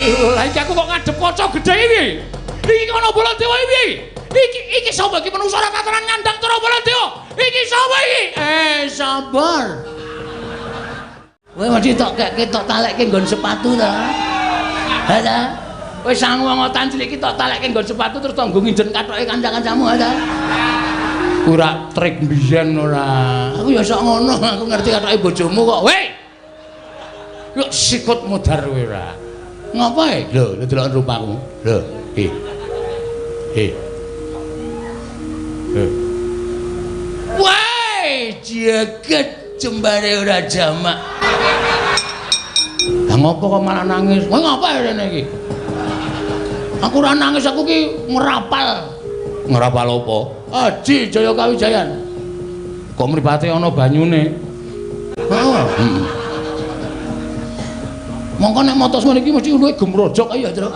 Lah iki aku kok ngadep kaca gedhe iki. Iki ana Baladewa iki. Iki iki sapa iki manungsa ora katoran nyandang cara Baladewa. Iki sapa iki? Eh, sabar. Kowe mesti tok kek tok talekke nggon sepatu ta. Ha ta? Wis sangu angotan cilik iki tok talekke nggon sepatu terus tanggo nginjen kathoke kanca-kancamu ha ta. Ora trik mbiyen ora. Aku ya sok ngono, aku ngerti kathoke bojomu kok. Weh. Yuk sikut modar kowe ora. Ngapa e? Lho, lho deloken rupamu. Lho, he. He. Lho. Wah, jagat jembare ora jamak. Lah ngopo kok malah nangis? Kowe ngapa rene iki? Aku ora nangis, aku ki ngrapal. Ngrapal apa? Aji Jaya Kawijayan. Kok mripate ana banyune? Heeh. Mongko nek mata semene iki mesti luwih gemrojok ae ya, Truk.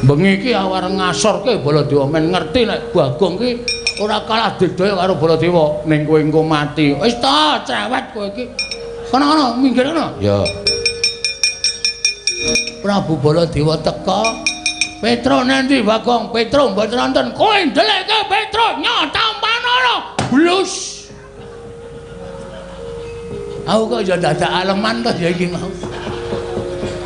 Bengi iki awareng ngasorke Baladewa men ngerti nek Bagong ki ora kalah digdaya karo Baladewa ning kowe engko mati. Wis ta, cerewet kowe iki. Kono-kono minggir kono. Ya. Prabu Baladewa teka. Petro nanti Bagong, Petro mboten nonton. Kowe ndelekke Petro nyotampanana. Blus. Aku kok ya dadak aleman to ya iki mau.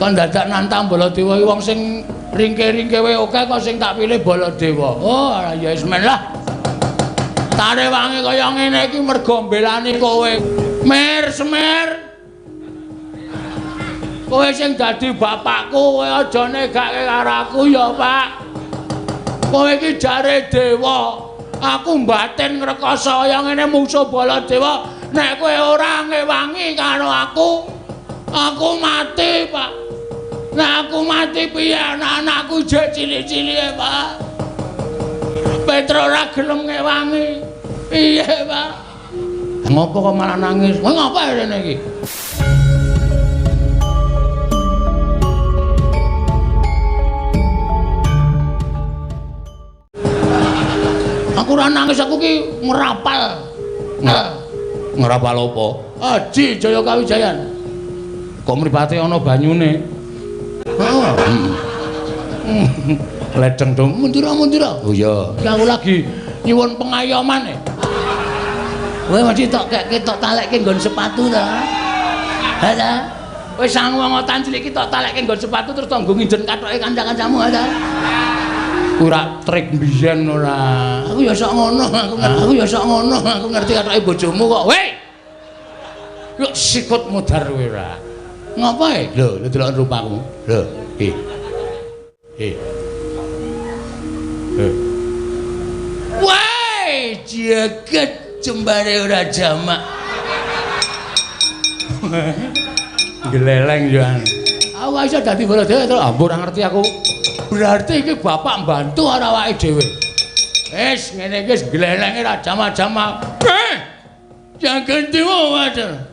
Kon dadak nantang Baladewa iki wong sing ringke-ringke wae akeh kok sing tak pilih Baladewa. Oh, ya wis men lah. Tarewangi kaya ngene iki mergo mbelani kowe. Mer semer. Kowe sing dadi bapakku, kowe aja negake karo aku ya, Pak. Kowe iki jare dewa. Aku mbatin ngrekoso kaya ngene mungsuh Baladewa. Nek kowe ora ngewangi karo aku, aku mati, Pak. Nek aku mati piye anak-anakku jek cilik-cilike, Pak. Petro ora gelem ngewangi. Piye, Pak? Ngopo kok malah nangis? Kowe ngapa rene iki? Aku ora nangis, aku ki ngrapal. Ngrapal apa? Aji Jaya Kawijayan. Kok mripate ana banyune? Heeh. Ledeng dong, mundur-mundur. Oh iya. Iki aku lagi nyuwun pengayoman e. Kowe mesti tok kek tok talekke nggon sepatu ta. Ha ta? Wis sangu angotan cilik iki tok talekke nggon sepatu terus tanggo nginjen kathoke kanca-kancamu ha ta. Ora trik mbiyen ora. Aku ya sok ngono, aku ya sok ngono, aku ngerti kathoke bojomu kok. Weh. Yuk sikut modar kowe ora. Ngapa e? Lho, lho deloken rupamu. Lho, he. He. Lho. Wah, jagat jembare ora jamak. Gleleng yo. Aku iso dadi Baladewa to. Ampun ora ngerti aku. Berarti iki bapak mbantu ora awake dhewe. Wis ngene iki wis glelenge ra jama-jama. Eh! Jangan dewa wajar.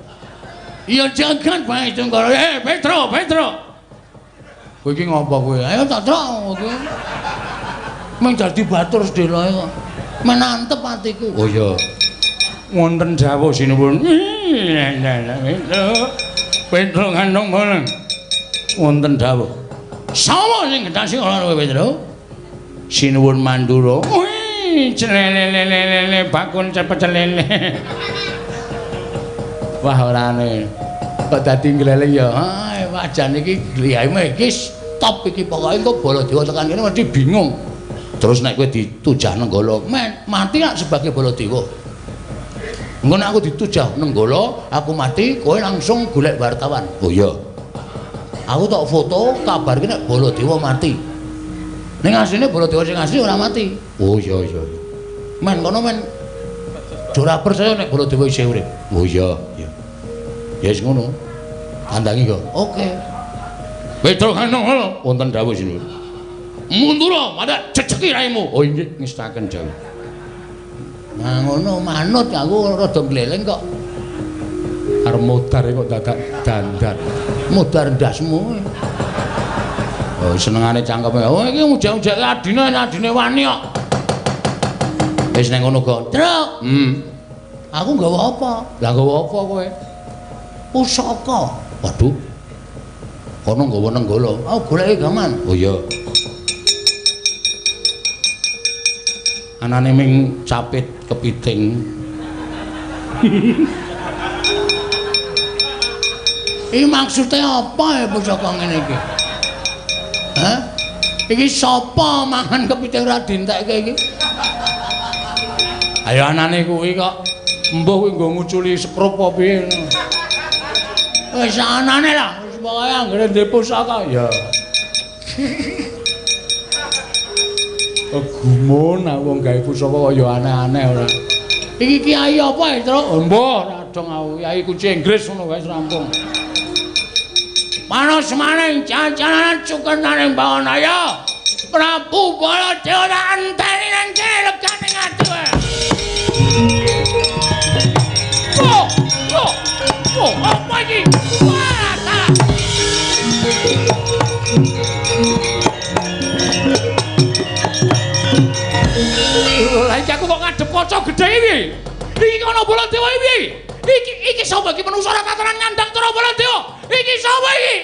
Iya jangan bae Tunggara. Eh, Petro, Petro. Kowe iki ngopo kowe? Ayo tak trok kowe. Mung dadi batur sedeloe kok. Menantep atiku. Oh iya. Wonten dawuh sinuwun. Petro ngandung boleng. Wonten dawuh. Sapa sing gendhasi ora kowe Petro? Sinuwun Mandura. Wih, celelelelele bakun cepet celele. Wah orane. Kok dadi ngleleng ya. Ah, wajan iki gliyahme iki stop iki pokoke engko Baladewa tekan kene mesti bingung. Terus nek kowe ditujah Nenggala, men mati nak sebagai Baladewa. Engko nek aku ditujah Nenggala, aku mati, kowe langsung golek wartawan. Oh iya. Aku tok foto kabarke nek Baladewa mati. Ning asline Baladewa sing asli ora mati. Oh iya iya. Men kono men ora percaya nek Baladewa isih urip. Oh iya iya. Ya wis ngono. Tandangi kok. Oke. Petro ngono wonten dawuh sinuwun. Mundura madhak jejeki raimu. Oh inggih ngestaken dawuh. Nah ngono manut aku rada gleleng kok. Arep modar kok dadak dandan. Modar ndasmu. Oh senengane cangkeme. Oh iki ujek-ujeke adine adine wani kok. Wis nang ngono kok. Truk. Aku nggawa apa? Lah nggawa apa kowe? Pusaka. Waduh. Kono nggawa Nenggala. Oh, goleki gaman. Oh iya. Anane ming capit kepiting. Iki maksude apa ya pusaka ngene iki? Hah? Iki sapa mangan kepiting ora dientekke iki? Ayo anane kuwi kok mbuh kuwi nggo nguculi sekrup apa piye. Wis anane lah, wis pokoke anggere ndek pusaka ya. Gumun aku wong gawe pusaka kaya aneh-aneh ora. Iki kiai apa ya, Truk? Mbuh, ora dong aku kiai kunci Inggris ngono wae rampung. Panas maning jajanan cukenaning Bawanaya. Prabu Baladewa tak enteni nang kene legane ati wae. Oh, oh, oh, apa iki? Wah, ta. Lah iki aku kok ngadep kaca gedhe iki. Iki ana Baladewa iki. Iki iki sapa iki manungsa ora katoran nyandang cara Baladewa? Iki sapa iki?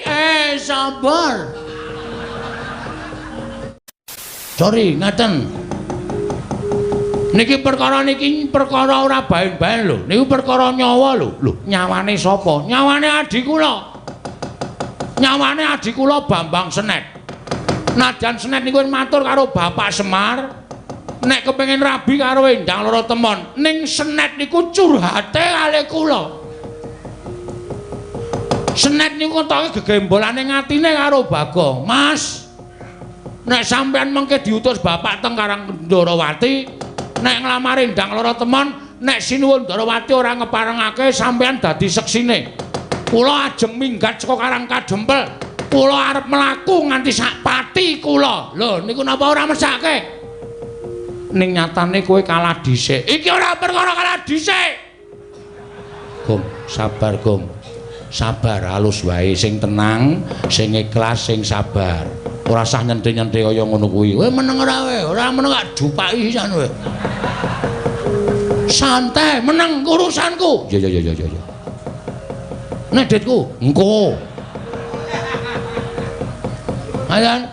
Sabar. Sorry, ngaten. Niki perkara niki perkara ora baen-baen lho. Niku perkara nyawa lho. Lho, nyawane sapa? Nyawane adhi kula. Nyawane adhi kula Bambang Senet. Nadyan Senet niku matur karo Bapak Semar. Nek kepengin rabi karo Endang Loro Temon, ning Senet niku curhate kalih kula. Senet niku ketoke gegembolane ngatine karo Bagong. Mas, nek sampean mengke diutus bapak teng Karang Ndorowati, nek nglamar Endang Loro Temon, nek sinuwun Ndorowati ora ngeparengake sampean dadi seksine. Kula ajeng minggat saka Karang Kadempel. Kula arep mlaku nganti sak pati kula. Lho niku napa ora mesake? Ning nyatane kowe kalah dhisik. Iki ora perkara kalah dhisik. Gong, sabar, Gong. Sabar, halus wae, sing tenang, sing ikhlas, sing sabar. Ora usah nyente-nyente kaya ngono kuwi. Kowe meneng ora kowe? Ora meneng gak dupaki sisan kowe. Santai, meneng urusanku. Ya ya ya ya ya. Nek ditku, engko. Ayan.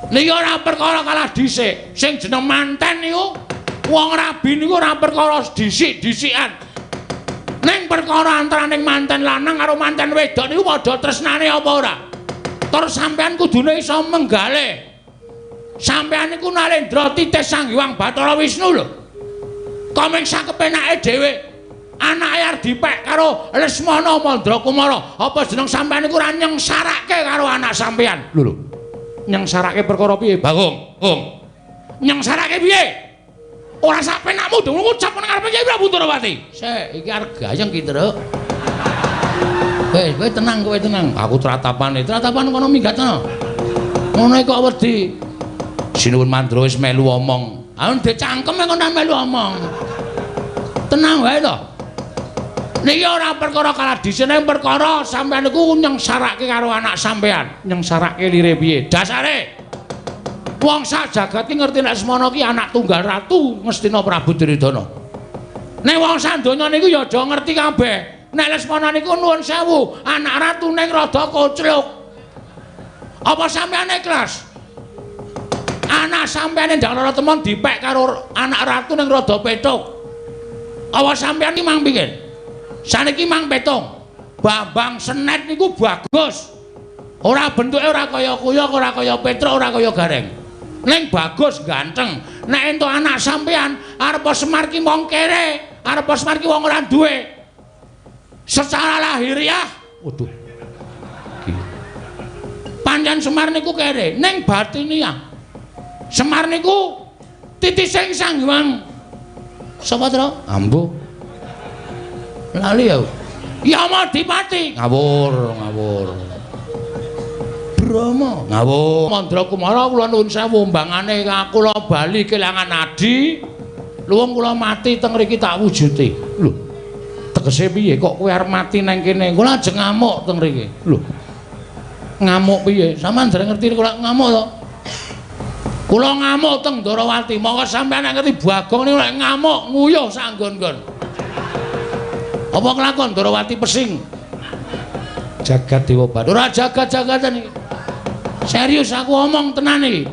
Niki ora perkara kalah dhisik. Sing jeneng manten niku wong rabi niku ora perkara dhisik-dhisikan. Ning perkara antaraning manten lanang karo manten wedok niku padha tresnane apa ora? Tur sampean kudune iso menggale. Sampean niku Narendra titih Sang Hyang Bathara Wisnu lho. Kok mung sakepenake dhewe anake arep dipek karo Lesmana Mandra Kumara. Apa jeneng sampean niku ora nyengsarake karo anak sampean? Lho lho. Nyengsarake perkara piye, Bagong? Gong. Nyengsarake piye? Ora sak penakmu dong ngucap nang ngarepe Kyai Prabu Ndorowati. Sik, iki arep gayeng ki, Truk. Wis, kowe tenang, kowe tenang. Aku tratapane, tratapan kono minggat kono. Ngono kok wedi. Sinuwun Mandra wis melu omong. Ah ndek cangkem kono melu omong. Tenang wae to. Niki ora perkara kalah dhisik, ning perkara sampean niku nyengsarake karo anak sampean. Nyengsarake lire piye? Dasare wong sak jagat ki ngerti nek semono ki anak tunggal ratu Ngastina Prabu Duryudana. Nek wong sak donya niku ya aja ngerti kabeh. Nek Lesmana niku nuwun sewu, anak ratu ning rada kocluk. Apa sampean ikhlas? Anak sampean Endang Loro Temon dipek karo anak ratu ning rada petuk. Apa sampean ki mang pikir? Saniki mang petung. Bambang Senet niku bagus. Ora bentuke ora kaya kuyok, ora kaya Petruk, ora kaya Gareng. Ning bagus ganteng. Nek entuk anak sampean arep Semar ki wong kere, arep Semar ki wong ora duwe. Secara lahiriah, waduh. Pancen Semar niku kere, ning batiniah. Semar niku titising Sang Hyang. Sapa, Tru? Ambu. Lali ya. Yamadipati. Ngawur, ngawur. Brahma. Ngawur. Mandra Kumara kula nuwun sewu mbangane kula bali kelangan adi. Luwung kula mati teng mriki tak wujuti. Lho. Tegese piye kok kowe arep mati nang kene? Kula ajeng ngamuk teng mriki. Lho. Ngamuk piye? Sampeyan dereng ngerti kula ngamuk to? Kula ngamuk teng Ndorowati. Monggo sampeyan nek ngerti Bagong niku nek ngamuk nguyuh sak nggon-nggon. Apa kelakon Ndorowati pesing? Jagat Dewa Bathara. Ora jagat-jagatan iki. Serius aku omong tenan iki.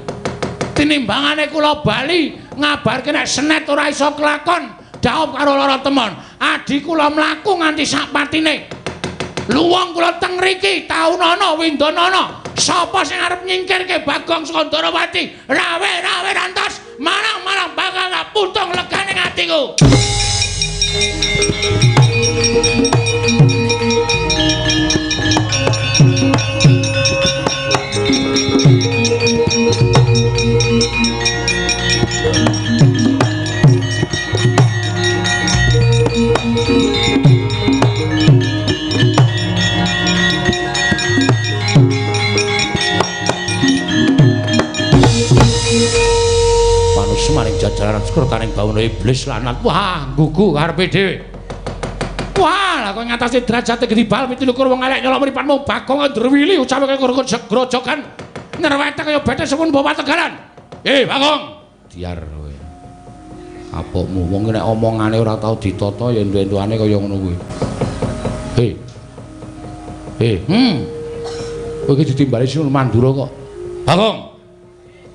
Tinimbangane kula bali ngabarke nek senet ora iso kelakon, dhaup karo lara temon. Adi kula mlaku nganti sak patine. Luwung kula teng mriki taunana windanana. Sapa sing arep nyingkirke Bagong saka Ndarawati? Rawe-rawe rantos, marang-marang bakal tak putung legane atiku. Maring jajaran sekretaring bawana iblis lanat. Wah, gugu karepe dhewe. Wah, lah kok ngatasi derajate gedhi bal 27 wong elek nyolok mripatmu Bagong ndrewili ucape kaya grojogan nyerwete kaya bete sepun bawa tegalan. Bagong. Diar kowe. Apokmu wong nek omongane ora tau ditata ya entu-entuane kaya ngono kuwi. Kowe iki ditimbali Sinuwun Mandura kok. Bagong.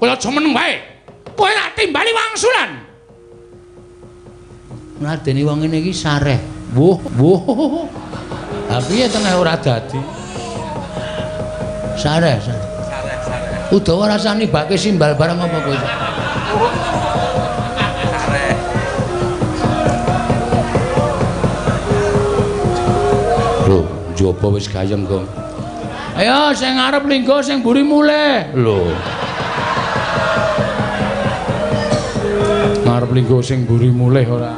Kowe aja meneng wae. Kowe tak timbali wangsulan. Mladeni wong ngene iki sareh. Wuh, wuh. Ha piye tengah ora dadi? Sareh, sareh. Sareh, sareh. Udawa rasane bake simbal barang apa kowe? Sareh. Lho, njaba wis gayeng, Gong. Ayo sing ngarep linggo sing mburi mulih. Lho. Ngarep linggo sing mburi mulih ora.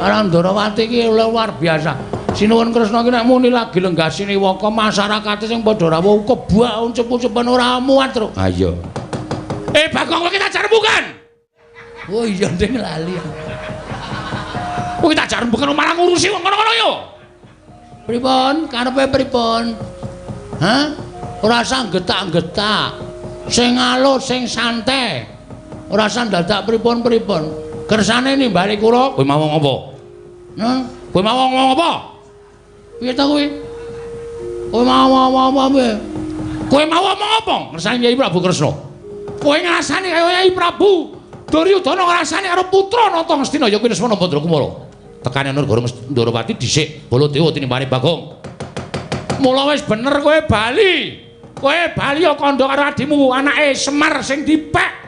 Ora Ndarawati iki luar biasa. Sinuwun Kresna iki nek muni lagi lenggah siniwaka masyarakate sing padha rawuh kebak uncup-uncupan ora muat, Truk. Ha iya. Bagong kowe iki tak jarembukan. Oh iya nding lali. Kowe tak jarembukan malah ngurusi wong kono-kono yo. Pripun? Karepe pripun? Hah? Ora usah getak-getak. Sing alus, sing santai. Ora usah dadak pripun-pripun. Kersane nimbali kula, kowe mau ngomong apa? Hah? Kowe mau ngomong apa? Piye ta kowe? Kowe mau ngomong apa piye? Kowe mau ngomong apa? Kersane Kyai Prabu Kresna. Kowe ngrasani kaya Kyai Prabu Duryudana ngrasani karo putra Nata Ngastina ya kuwi Lesmana Bandrakumara. Tekane negara Ndarawati dhisik Baladewa tinimbane Bagong. Mula wis bener kowe bali. Kowe bali ya kandha karo adimu anake Semar sing dipek.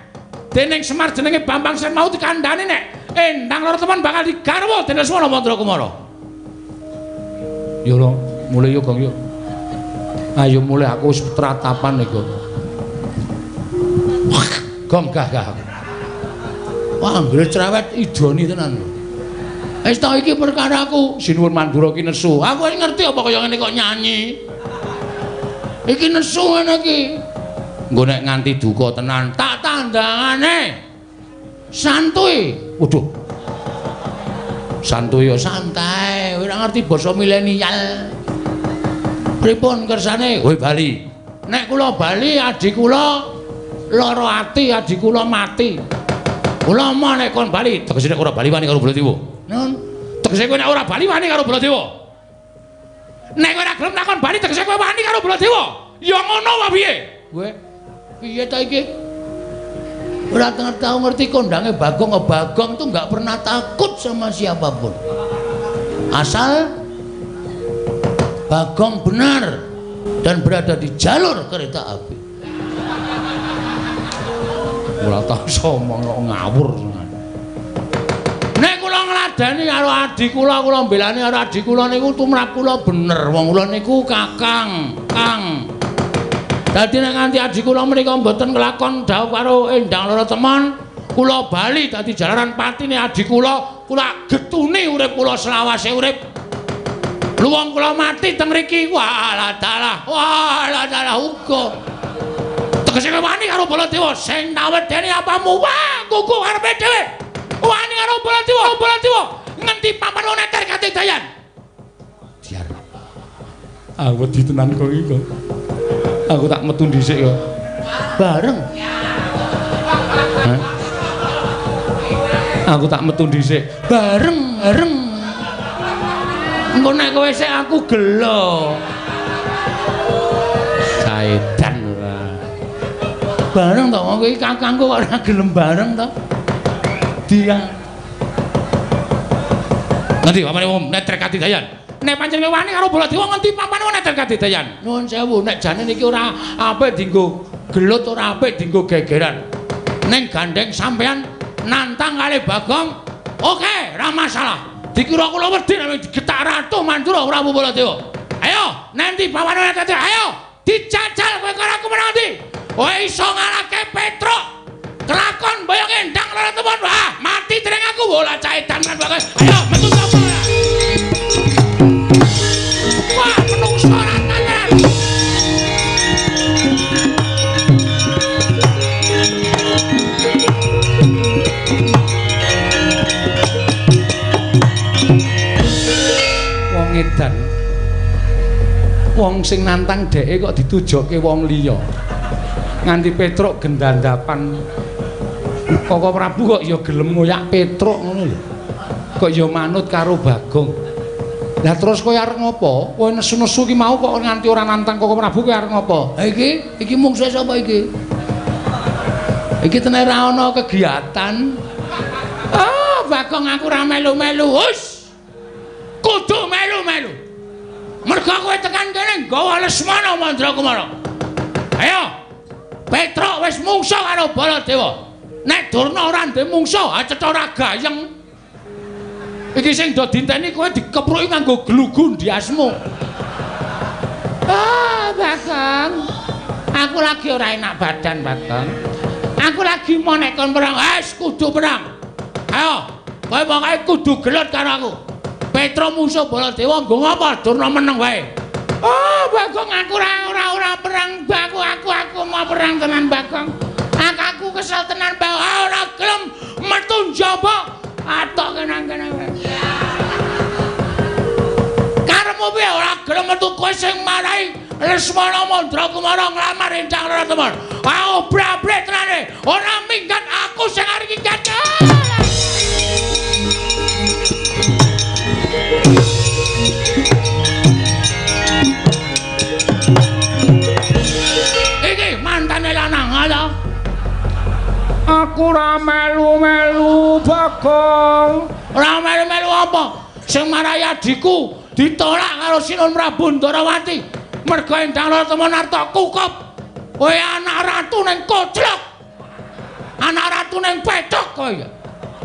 Dening Semar jenenge Bambang Sen mau dikandhani nek endang loro temen bakal digarwa dening Lesmana Bandrakumara. Yo lho, mulih yo Gong yo. Ayo mulih aku wis tratapan iku. Gong gah gah. Wah, anggere cerewet idoni tenan lho. Wis ta iki perkaraku, Sinuwun Mandura ki nesu. Aku wis ngerti apa kaya ngene kok nyanyi. Iki nesu ngene iki. Engko nek nganti duka tenan tak tandangane. Santuy. Waduh. Santuy ya santai, ora ngerti basa milenial. Pripun kersane? Kowe bali. Nek kula bali adi kula lara ati, adi kula mati. Kula moh nek kon bali, tegese nek ora bali wani karo Baladewa. Nun, tegese kowe nek ora bali wani karo Baladewa. Nek kowe ora gelem takon bali tegese kowe wani karo Baladewa. Ya ngono wae piye? Kowe piye ta iki? Ora tau ngerti kondange Bagong. Bagong tuh nggak pernah takut sama siapapun. Asal Bagong benar dan berada di jalur kereta api. Ora tau somong kok ngawur. Nek kula ngladeni karo adi kula, kula mbelani karo adi kula niku tumrap kula bener. Wong kula niku kakang, kang. Dadi nek nganti adi kula menika mboten kelakon dhawuh karo endang loro temen, kula bali dadi jalaran patine adi kula, kula getuni urip kula selawase urip. Luwung kula mati teng mriki, walah dalah, walah dalah uga. Tegese wani karo Baladewa sing tawedeni apamu, wah kuku karepe dhewe. Wani karo Baladewa, Baladewa ngendi papan wong neter katidayan. Diar. Aku wedi tenan kok iki kok. Aku tak metu dhisik kok. Bareng. Hah? Aku tak metu dhisik. Bareng, bareng. Engko nek kowe sik aku gelo. Saedan ora. Bareng to wong iki kakangku kok ora gelem bareng to. Dia. Ngendi papane wong netrek kadidayan? Nek pancen wani karo Baladewa ngendi papane wong netrek kadidayan? Nuwun sewu, nek jane niki ora apik dienggo gelut, ora apik dienggo gegeran. Ning gandeng sampean nantang kali Bagong, oke, ora masalah. Dikira kula wedi nek digetak Ratu Mandura Prabu Baladewa. Ayo, nanti pawane netrek, ayo dijajal kowe karo aku menang ndi? Kowe iso ngalahke Petruk. Kelakon boyong endang lara temon. Wah, mati dereng aku bola caedan kan bagus. Ayo metu sapa ora? Wah, menungso ora tenan. Wong edan. Wong sing nantang dheke kok ditujokke wong liya. Nganti Petruk gendandapan. Koko Prabu kok ya gelem ngoyak Petruk ngono lho. Kok ya manut karo Bagong. Lah terus kowe arep ngopo? Kowe nesu-nesu ki mau kok nganti ora nantang Koko Prabu kowe arep ngopo? Ha iki, iki mungsuhe sapa iki? Iki tenan ora ana kegiatan. Ah, Bagong aku ora melu-melu. Hus. Kudu melu-melu. Mergo kowe tekan kene nggawa Lesmana Mandrakumara. Ayo. Petruk wis mungsuh karo Baladewa. Nek Durna ora ndek mungsuh, cetha ora gayeng. Iki sing do dinteni kowe dikepruki nganggo glugu ndiasmu. Ah, Bagong. Aku lagi ora enak badan, Bagong. Aku lagi mau nek kon perang, wis kudu perang. Ayo, kowe pokoke kudu gelut karo aku. Petruk mungsuh Baladewa nggo ngapa Durna meneng wae. Oh, Bagong aku ora perang, aku aku mau perang tenan, Bagong. Aku kesel tenan bae ora gelem metu njaba atok kenang-kenang. Karepmu piye ora gelem metu kowe sing marai Lesmana Mandrakumara nglamar Endang Lara Temon. Ah obrak-abrik tenane ora minggat aku sing arep minggat. Iki mantane lanang ala. Aku ora melu-melu Bagong. Ora melu-melu apa? Sing marai adhiku ditolak karo Sinun Prabu Ndarawati. Mergo Endang Lara Temon arep kukup. Kowe anak ratu ning koclok. Anak ratu ning pethok kowe.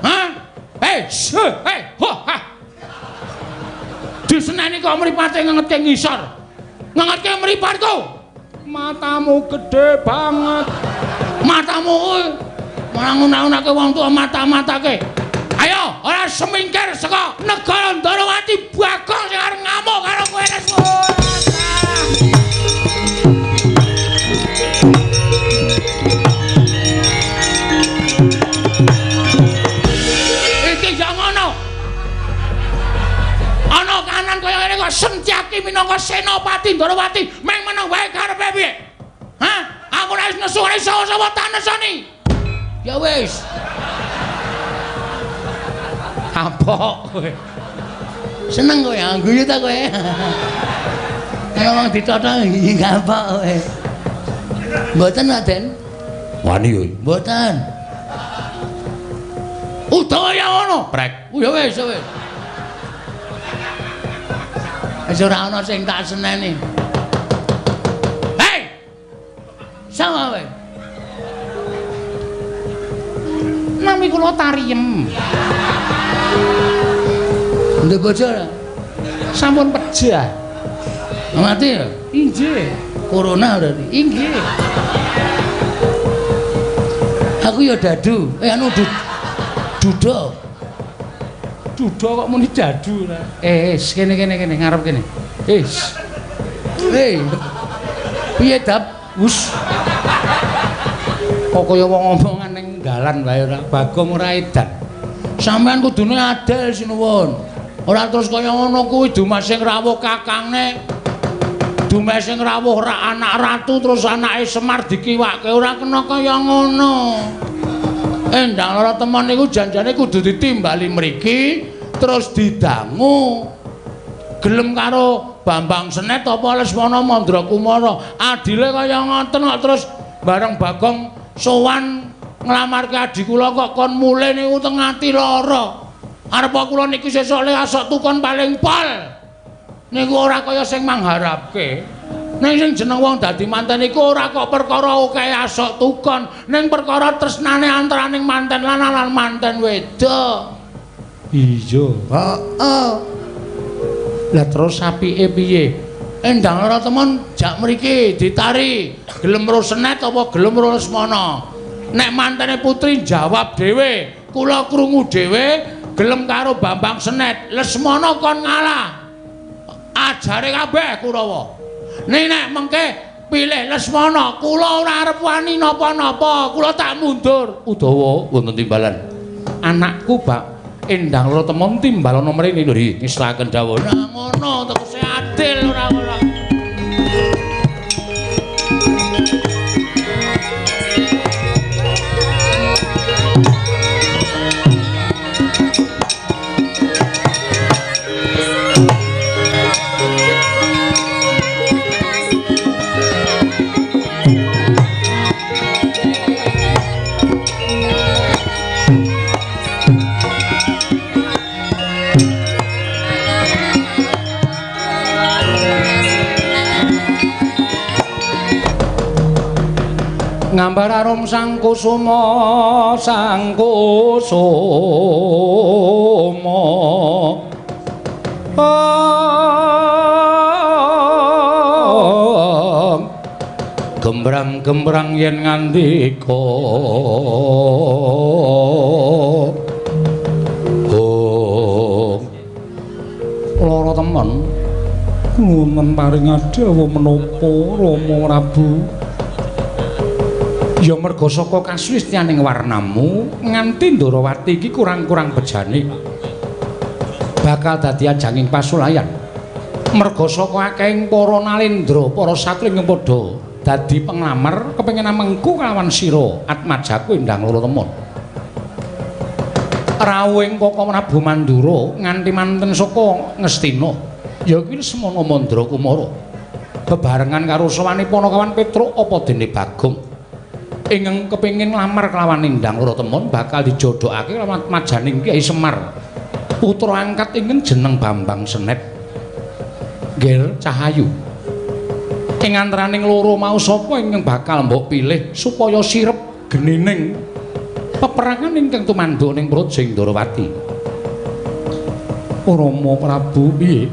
Hah? Eh, eh, ho ha. Diseneni kok mripate ngengetke ngisor. Ngengetke mripatku. Matamu gede banget. Matamu kuwi malah ngunah-unahke wong tuwa mata-matake. Ayo, ora semingkir saka negara Ndarawati Bagong sing arep ngamuk karo kowe Lesmana. Iki ya ngono. Ana kanan kaya ngene kok Sentyaki minangka Senopati Ndarawati meng meneng wae karepe piye? Hah? Aku ora wis nesu ora iso sapa tak nesoni. Ya wis. Kapok kowe. Seneng kowe guyu ta kowe. Nek wong dithothok kapok kowe. Mboten, Raden. Wani kowe. Mboten. Utawa ya ngono, prek. Ya wis, ya wis. Wis ora ana sing tak seneni. Hei. Sama kowe. Nami kula Tariem. Ndek bojo ora? Sampun pejah. Mati ya? Inggih. Corona berarti. Inggih. Aku ya dadu. Eh anu duda. Duda kok muni dadu ora? Eh, kene kene kene ngarep kene. Eh. Hei. Piye dap? Wus. Kok kaya wong omongan ning dalan wae ora. Bagong ora edan. Sampeyan kudune adil sinuwun. Ora terus kaya ngono kuwi dumeh sing rawuh kakangne. Dumeh sing rawuh ra anak ratu terus anake Semar dikiwake ora kena kaya ngono. Endang Lara Temon niku janjane kudu ditimbali mriki terus didangu. Gelem karo Bambang Senet apa Lesmana Mandrakumara. Adile kaya ngoten kok terus bareng Bagong sowan nglamarke adi kula kok kon mulih niku teng ati lara. Arep kula niki sesuk le asok tukon paling pol. Niku ora kaya sing mangharapke. Ning sing jeneng wong dadi manten iku ora kok perkara akeh asok tukon, ning perkara tresnane antaraning manten lanang lan manten wedok. Iya, heeh. Lah terus apike piye? Endang ora temen jak mriki ditari, gelem ro Senet apa gelem ro Lesmana? Nek mantene putri jawab dhewe, kula krungu dhewe gelem karo Bambang Senet, Lesmana kon ngalah. Ajare kabeh Kurawa. Nek nek mengke pilih Lesmana, kula ora arep wani napa-napa, kula tak mundur. Udawa wonten timbalan. Anakku Bak Endang Loro Temon timbalana mrene lho, ngeslaken dawuh. Nah ngono tegese adil ora ora. Ngambar arum sang kusuma sang kusuma gembrang-gembrang yen ngandika lara temen wonten paring dawuh menapa Rama Prabu. Ya merga saka kasuwistyaning warnamu nganti Ndorowati iki kurang-kurang bejane bakal dadi ajanging pasulayan. Merga saka akehing para nalendra, para satri ingkang padha dadi penglamar kepengin amengku kalawan sira atmajaku Endang Loro Temon. Rawuhing Kaka Prabu Mandura nganti manten saka Ngastina ya kuwi Lesmana Mandrakumara bebarengan karo sowane Panakawan Petruk apa dene Bagong ingkang kepengin nglamar kelawan Endang Loro Temon bakal dijodhokake kelawan majaning Kyai Semar putra angkat ingkang jeneng Bambang Senet Ngger Cahayu. Ing antaraning loro mau sapa ingkang bakal mbok pilih supaya sirep genining peperangan ingkang tumanduk ning Praja Ndorowati? Rama Prabu piye?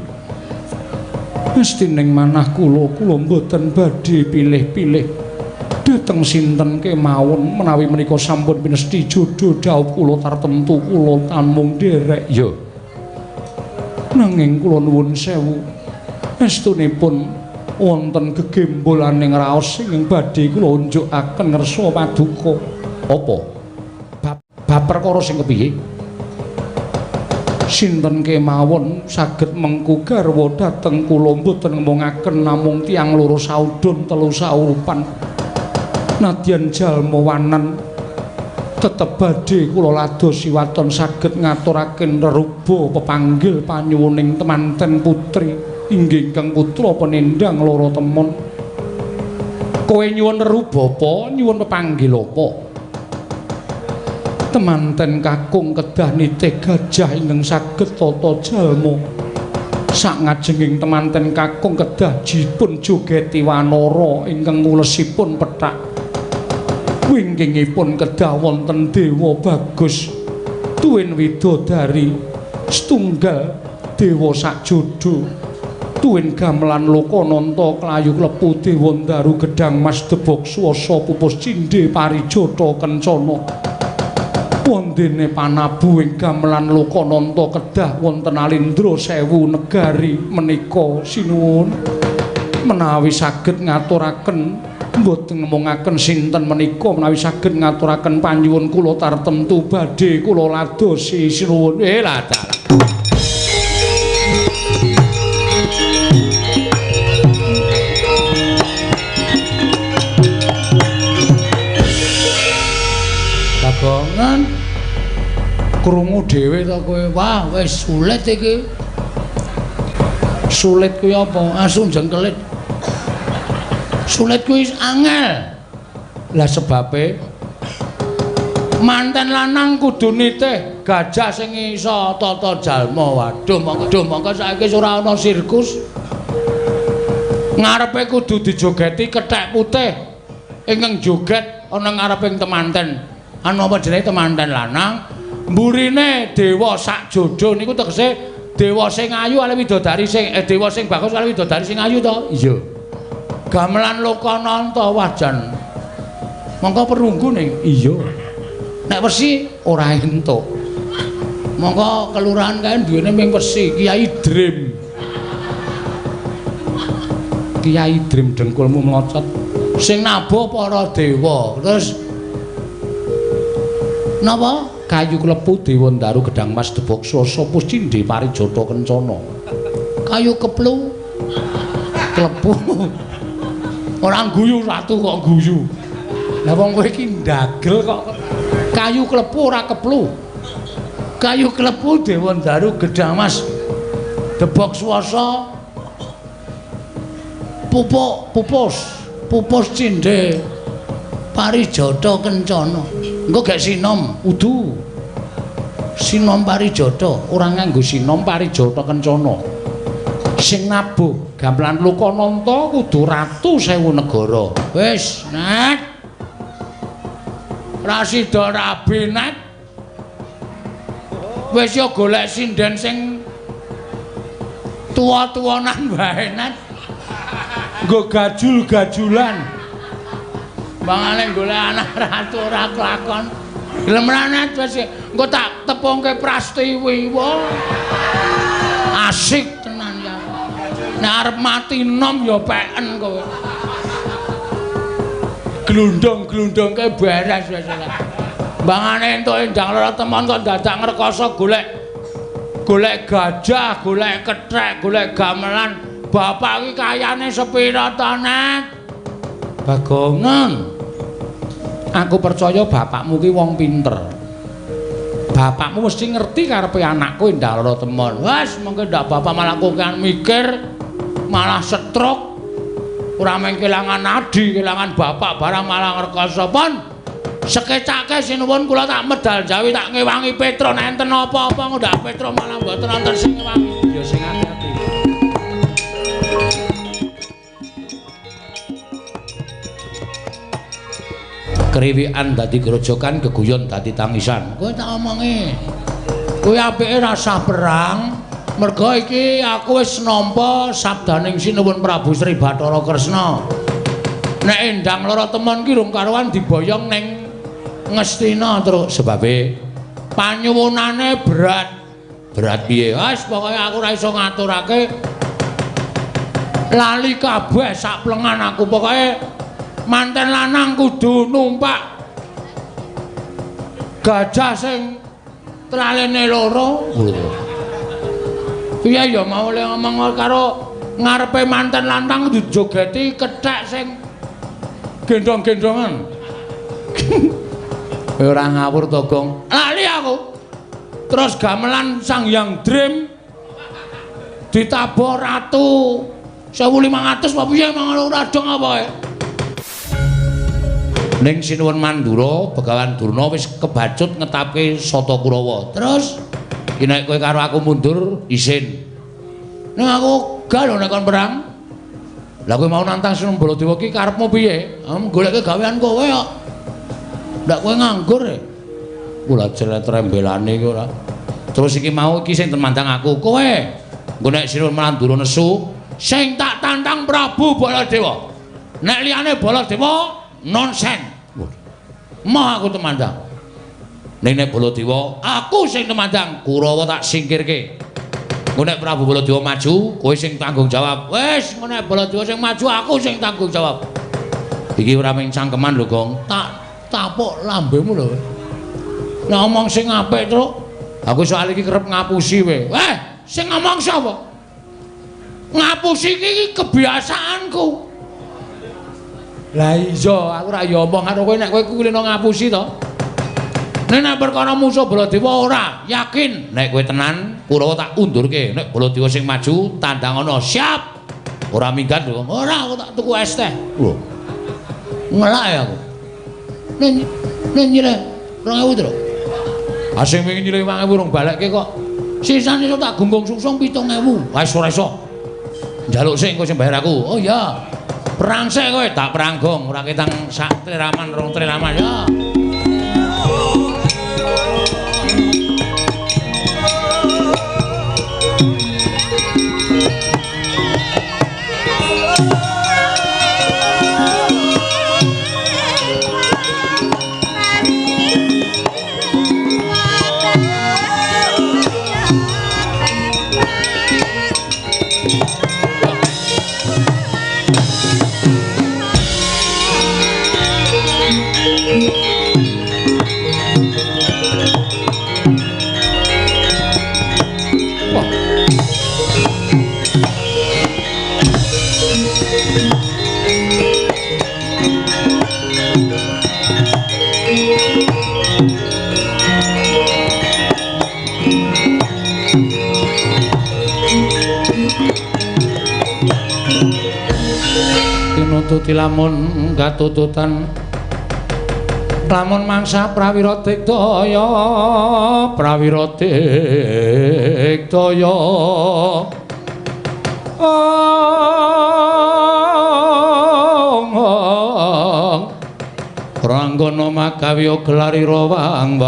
Mesti ning manah kula, kula mboten badhe pilih-pilih dhateng sinten kemawon menawi menika sampun pinesti jodho dhawuh kula tartemtu kula tamung nderek ya. Nanging kula nuwun sewu estunipun wonten gegembolaning raos ingkang badhe kula unjukaken ngersa paduka. Apa? Bab perkara sing kepiye? Sinten kemawon saged mengku garwa dhateng kula mboten ngomongaken namung tiyang loro saudon telu saurupan. Nadyan jalma wanan tetep badhe kula ladosi waton saged ngaturaken reruba pepanggil panyuwuning temanten putri inggih ingkang putra penendang Loro Temon. Kowe nyuwun reruba apa? Nyuwun pepanggil apa? Temanten kakung kedah nitih gajah ingkang saged tata jalma. Sak ngajenging temanten kakung kedah dipun jogeti wanara ingkang ngulesipun pethak. Wingkingipun kedah wonten dewa bagus tuwin widodari setunggal dewa sakjodo tuwin gamelan lokananta klayu klepu dewa ndaru gedang mas debok swasa pupus cindhe parijata kencana. Wondene panabu ing gamelan lokananta kedah wonten alindra sewu negari menika sinuwun menawi saged ngaturaken mboten ngomongaken sinten menika menawi saged ngaturaken panyuwun kula tartemtu badhe kula ladosi sinuwun. Lah dalah. Bagongan krungu dhewe to kowe. Wah, wis sulit iki. Sulit kuwi apa? Asu jengkelit. Sulit kuwi angel. Lah sebabe manten lanang kudu nitih gajah sing iso tata jalma. Waduh, mongko saiki ora ana sirkus. Ngarepe kudu dijogeti kethek putih. Ingkang joget ana ngareping temanten. Anu apa jenenge temanten lanang? Mburine dewa sak jodo niku tegese dewa sing ayu ale widodari sing dewa sing bagus ale widodari sing ayu to? Iya. Gamelan Lokananta wajan. Mongko perunggu ning. Iya. Nek wesi ora entuk. Mongko kelurahan kae duwene ming wesi, Kiai Dream. Kiai Dream dengkulmu mlocot. Sing nabuh para dewa. Terus napa? Kayu klepu dewa ndaru gedang mas debok swasa puscindhe parijata kencana. Kayu keplu klepu. Ora guyu ratu kok guyu. Lah wong kowe iki ndagel kok. Kayu klepu ora keplu. Kayu klepu dewa ndaru gedang mas debok swasa pupuk pupus pupus cindhe parijata kencana. Engko gek sinom udu. Sinom parijata ora nganggo sinom parijata kencana. Sing nabuh gamelan Lokananta kudu ratu sewu negara. Wis, Net. Ra sida rabi, Net. Wis ya golek sinden sing tuwa-tuwanan wae, Net. Nggo gajul-gajulan. Bangane golek anak ratu ora kelakon. Gelem ra, Net? Wis engko tak tepungke Prastiwi. Wah. Asik tenan ya. Nek arep mati nom ya peken kowe. Glundung-glundungke beres wis. Bangane entuk Endang Lara Temon kok dadak ngrekoso golek golek gajah, golek kethek, golek gamelan. Bapak iki kayane sepira to, Net? Bagong, aku percaya bapakmu ki wong pinter. Bapakmu mesti ngerti karepe anakku Endang Lara Temon. Wes, mengko ndak bapak malah kokean mikir, malah stroke. Ora mung kelangan adi, kelangan bapak barang malah ngrekoso pon. Sekecake sinuwun kula tak medal jawi tak ngewangi Petro nek enten apa-apa ndak Petro malah mboten wonten sing ngewangi. Ya sing ati-ati. Kriwikan dadi grojokan, geguyon dadi tangisan. Kowe tak omongi. Kowe apike rasah perang, merga iki aku wis nampa sabdaning Sinuwun Prabu Sri Bathara Kresna. Nek Endang Lara Temon ki rung karuan diboyong ning Ngastina terus sebabe panyuwunane berat. Berat piye? Wis pokoke aku ora iso ngaturake. Lali kabeh sak plengan aku pokoke manten lanang kudu numpak gajah sing tlalene loro. Piye ya mau le ngomong karo ngarepe manten lanang dijogeti kethek sing gendong-gendongan. Ora ngawur to, Gong. Lali aku. Terus gamelan Sang Hyang Dream ditabuh ratu 1500 apa piye mang ora dong apa kae. Ning Sinuwun Mandura, Begawan Durna wis kebacut ngetapke Sata Kurawa. Terus iki nek kowe karo aku mundur isin. Ning aku gak lho nek kon perang. Lah kowe mau nantang Sinuwun Baladewa ki karepmu piye? Goleke gawean kowe kok. Ndak kowe nganggur e. Kula jelet rembelane iki ora. Terus iki mau iki sing temandang aku kowe. Engko nek Sinuwun Mandura nesu, sing tak tantang Prabu Baladewa. Nek liyane Baladewa nonsen. Moh aku temandang. Ning nek Baladewa, aku sing temandang, Kurawa tak singkirke. Engko nek Prabu Baladewa maju, kowe sing tanggung jawab. Wis, engko nek Baladewa sing maju, aku sing tanggung jawab. Iki ora mung cangkeman lho, Gong. Tak tapuk lambemu lho. Nek ngomong sing apik, Truk. Aku soal iki kerep ngapusi kowe. Weh, sing ngomong sapa? Ngapusi iki kebiasaanku. Lah iya, aku ora ya omong karo kowe nek kowe kulino ngapusi to. Nek perkara musuh Baladewa ora, yakin nek kowe tenan Kurawa tak undurke. Nek Baladewa sing maju tandang ana, siap. Ora minggat lho. Ora, aku tak tuku es teh. Lho. Ngelak ya aku. Nek nyileh 2000 to. Ah sing wingi nyileh 5000 urung balekke kok. Sisane iso tak gunggung sungsung 7000. Wis ora iso. Njaluk sik engko sing bayar aku. Oh iya. Perang sik kowe, tak perang gong, ora ketang sak triraman rong triraman ya. Tinututi lamun katututan lamun mangsa prawira digdaya prawira digdaya Ranggana magawe gelarira wang-wang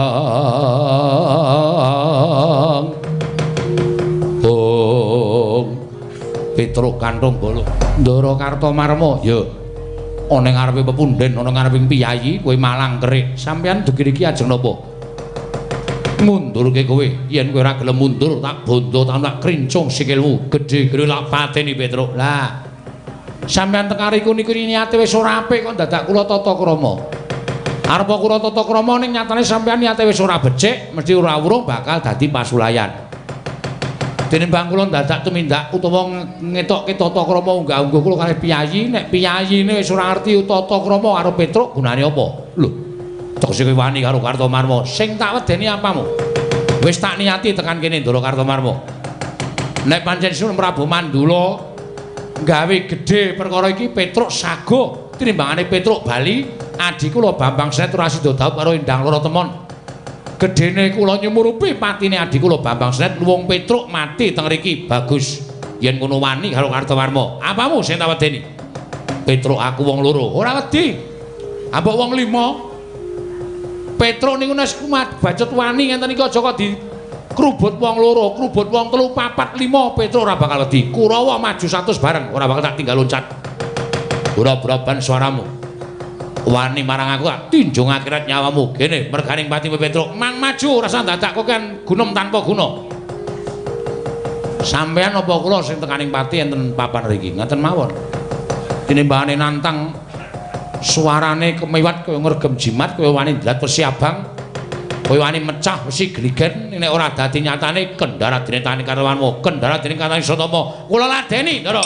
Bung Petruk kanthong bala Ndara Kartomarma ya ana ing ngarepe pepundhen ana ngarepe piyayi kowe malang kerik sampeyan dugi iki ajeng napa mundurke kowe yen kowe ora gelem mundur tak bondo tak krincung sikilmu gedhe-gedhe lak pateni Petruk lah sampeyan tekariku niku niate wis ora apik kok dadak kula tata krama arep kula tata krama ning nyatane sampeyan niate wis ora becik mesti ora wurung bakal dadi pasulayan. Tinimbang kula dadak tumindak utawa ngetokke tata krama unggah-ungguh kula kalih piyayi, nek piyayine wis ora ngerti tata krama karo Petruk gunane apa? Lho, tegese kowe wani karo Kartomarma. Sing tak wedeni apamu? Wis tak niati tekan kene Ndara Kartomarma. Nek pancen Sun Prabu Mandula gawe gedhe perkara iki Petruk sago tinimbangane Petruk bali adi kula Bambang Senet ora sida dhaup karo Endang Loro Temon. Gedene kula nyumurupi patine adi kula Bambang Senet luwung Petruk mati teng riki. Bagus yen ngono wani karo Kartowarma. Apamu sing tak wedeni? Petruk aku wong loro. Ora wedi. Ambok wong lima. Petruk niku nek bacut wani ngenten iki aja kok dikrubut wong loro, krubut wong telu, papat, lima, Petruk ora bakal wedi. Kurawa maju 100 bareng, ora bakal tak tinggal loncat. Ora braban suaramu. Wani marang aku tak tinjung akhirat nyawamu. Kene merganing pati Petruk mang maju rasa dadak kok kan gunem tanpa guna. Sampeyan apa kula sing tekaning pati enten papan riki? Ngaten mawon. Tinimbangane nantang suarane kemiwat kaya ngregem jimat kaya wani ndlat wesi abang. Kaya wani mecah wesi gligen nek ora dadi nyatane kendara dene tani Kartowarma, kendara dene katani Satama. Kula ladeni, Ndara.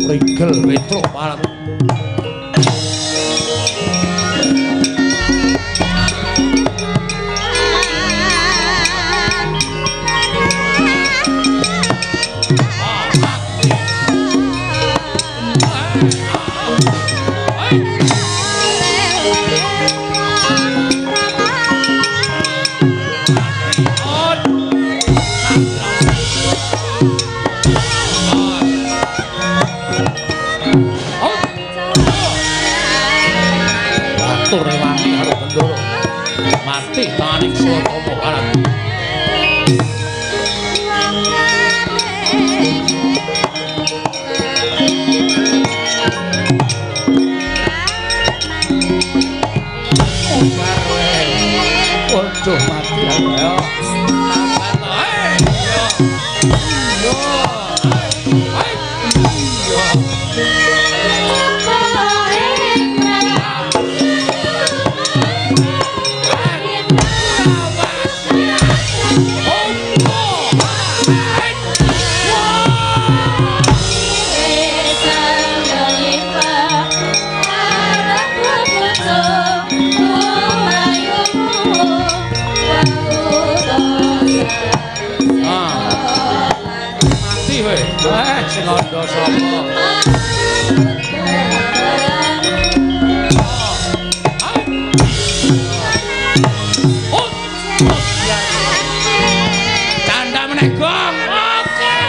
Rigel Petruk parat. Mati tanganing Suwatama. Waduh mati aku ya. Sing andha sapa? Canda meneh gong. Oke.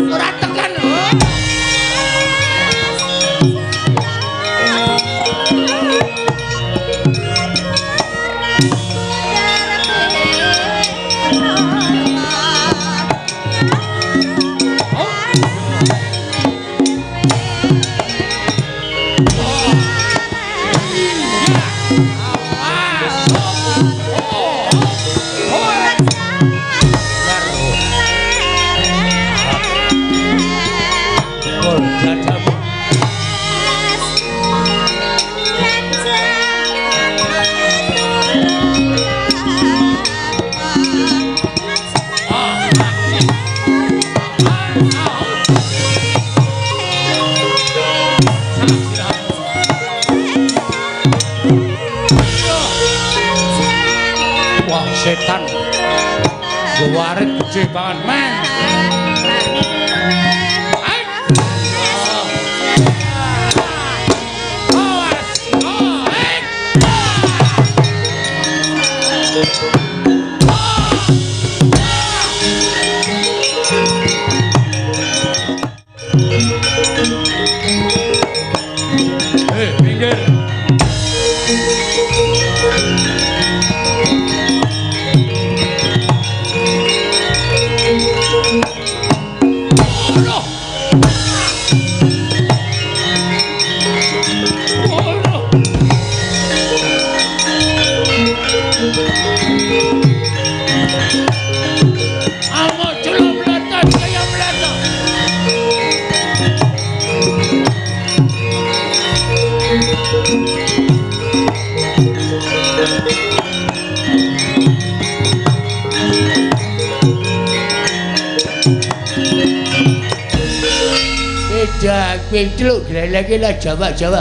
Ora tekan. Setan warit gede banget men. Minggir. Petruk gleleke lah Jawa-Jawa.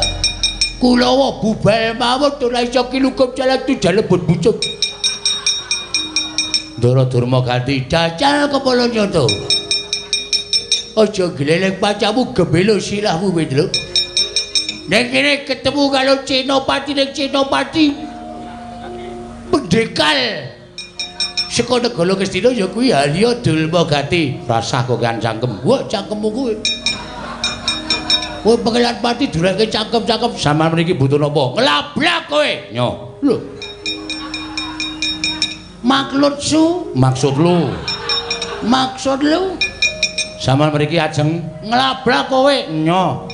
Kulawa bubal mawon ora iso kilukup jalan tu jalebut bucuk. Ndara Durma ganti dacal kepala nyoto. Aja gleleng pacamu gebelo silahmu Petruk. Nek kene ketemu karo Senopati ning Senopati pendekal saka negara Ngastina ya kuwi Halya Durma Gati. Rasah kok kan cangkem. Wah cangkemmu kuwi. Kowe pengelan pati durake cangkem-cangkem sampean mriki butuh napa? Nglablak kowe. Nyo. Lho. Maksud su, maksud lu. Maksud lu. Sampean mriki ajeng nglablak kowe. Nyo.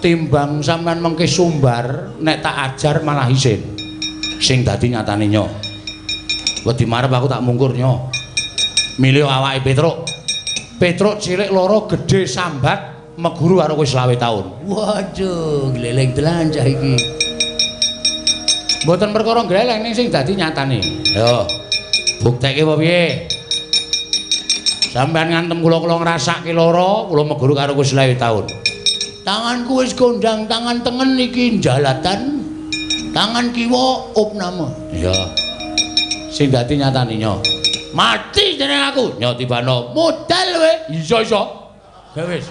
Timbang sampean mengke sumbar nek tak ajar malah isin. Sing dadi nyatane nyo. Wedi marep aku tak mungkur nyo. Milih awake Petruk. Petruk cilik loro gedhe sambat meguru karo kowe 25 taun. Waduh, gleleng telan cah iki. Mboten perkara gleleng ning sing dadi nyatane. Yo. Bukteke apa piye? Sampeyan ngantem kula kula ngrasake lara, kula meguru karo kowe 25 taun. Tanganku wis kondang, tangan tengen iki jalatan. Tangan kiwa opname. Iya. Sing dadi nyatane nyo. Mati jeneng aku. Nyo tibano. Modal kowe. Iso-iso. Ya wis.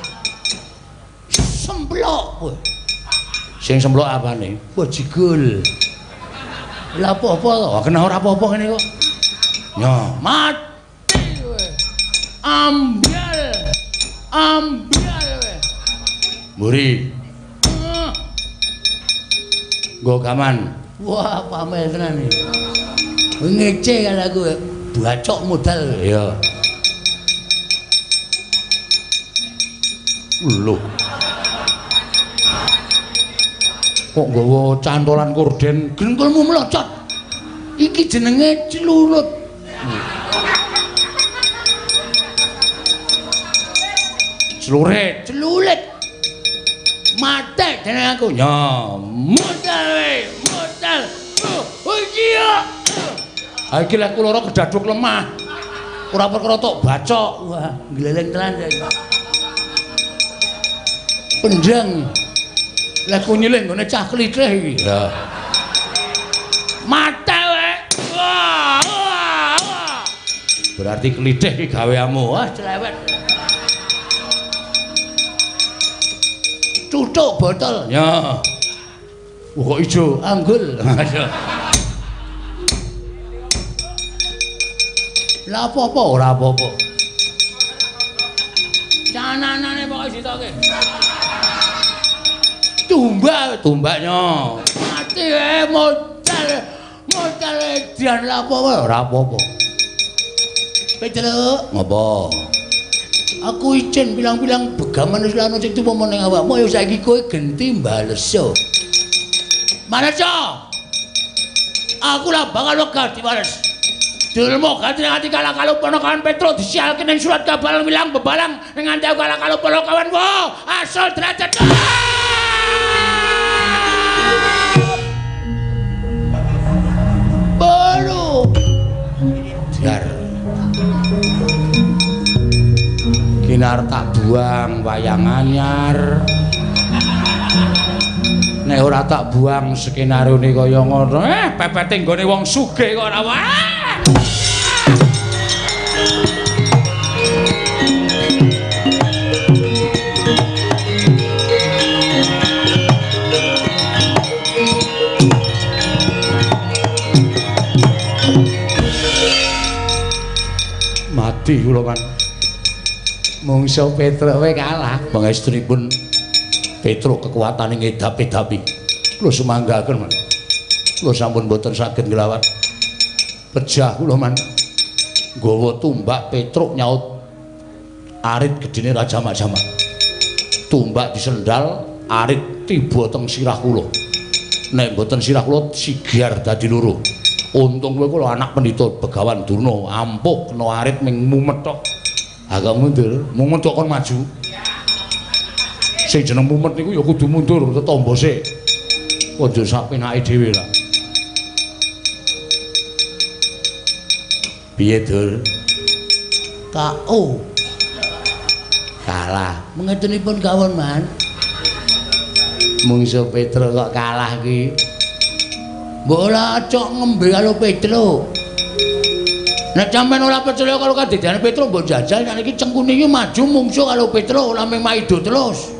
Semplok kowe. Sing semplok apane? Bajigul. Lah apa-apa to? Kena ora apa-apa ngene kok. Nyo, mati kowe. Ambyal. Ambyal kowe. Mburi. Nggo gaman. Wah, pamer tenan iki. Ngece kan aku bacok modal. Iya. Lho. Kok nggawa cantolan korden gengkulmu mlocot. Iki jenenge celurut. Celurit, celulit. Mate jeneng aku. Ya, modal we, modal. Oh iya. Ha iki lek kula kedaduk lemah. Ora perkara tok bacok. Wah, gleleng tenan saiki. Pendang. Lek ku nyilih nggone cah klithih iki. Ya. Mate we. Wah, wah, wah. Berarti klithih iki gaweanmu. Wah, celewet. Tutuk botol. Ya. Wah, kok ijo anggul. Lah apa-apa ora apa-apa. Cananane pokoke ditoke. Tumbak, tumbaknya. Mati modal. Modal edian lah apa-apa ora apa-apa. Petruk, ngopo? Aku izin bilang-bilang begaman wis lan sing tuwa ning awakmu ya saiki kowe genti mbaleso. Maleso. Aku lah bakal wegah diwales. Dulmu ganti ati kalah kalau ponokawan Petruk disialke ning surat kabar wilang bebalang ning nganti aku kalah kalau ponokawan wo asal derajat. Bolu. Dar. Kinar tak buang wayang anyar. Nek ora tak buang skenario-ne kaya ngono, pepete nggone wong sugih kok ora wae. Mati kula kan. Mungso Petruk we kalah. Pangestunipun Petruk kekuatane ngedap-edapi. Kula sumanggaken, Man. Kula sampun mboten saged nglawat. Pejah kula, Man. Nggawa tumbak Petruk nyaut arit gedene Raja Jamak-jamak. Tumbak disendal, arit tiba teng sirah kula. Nek mboten sirah kula sigar dadi loro. Untung kowe kula anak pendhita Begawan Durna, ampuh kena arit ming mumet tok. Agak mundur, mumet kok kon maju. Sing jeneng mumet niku ya kudu mundur tetombo sik. Aja sak penake dhewe lah. Piye, Dur? KO. Kalah. Mengetenipun kawon, Man. Mungso Petruk kok kalah iki. Mbok ora cok ngembe karo Petruk. Nek sampean ora percaya karo kadidane Petruk mbok jajal nek iki cengkune iki maju mungso karo Petruk ora mung maido terus.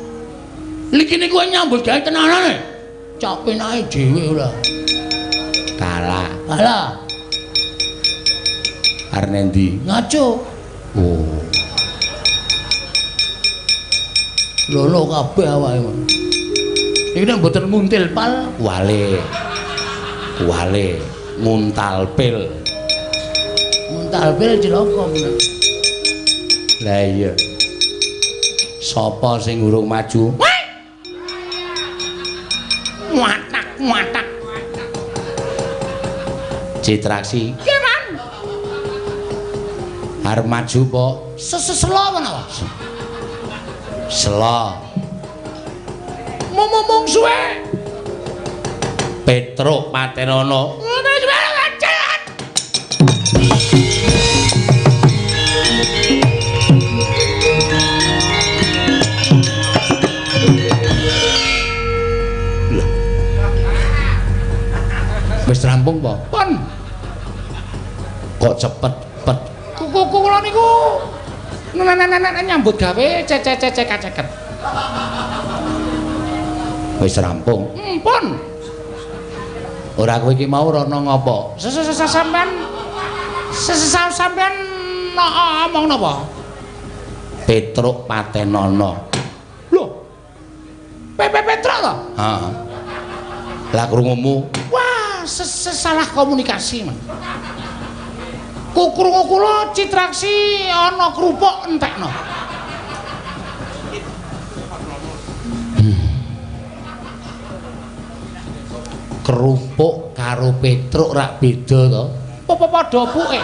Liki niku nyambut gawe tenanane. Cok penake dhewe ora. Kalah. Kalah. Arep endi? Ngaco. Oh. Lolo kabeh awake. Iki nek mboten muntil pal, wale. Wale nguntal pil. Nguntal pil cilaka men. Lah iya. Sapa sing urung maju? Watak watak. Citraksi. Nggih, Man. Arep maju po? Seselo menawa. Selo. Mumung suwe. Petruk patenono. Wis rampung po? Pun. Kok cepet-pet. Kuku kula niku nyambut gawe cecek-cecek. Wis rampung. Pun. Ora kowe iki mau rono ngopo? Sampean sampean omong napa? Petruk patenono. Lho. Pepe Petruk to? Heeh. Lah krungumu. Wah, salah komunikasi, Mas. Ku krungu kula Citraksi ana kerupuk entekno. Kerupuk karo Petruk rak beda to? Apa padha puke?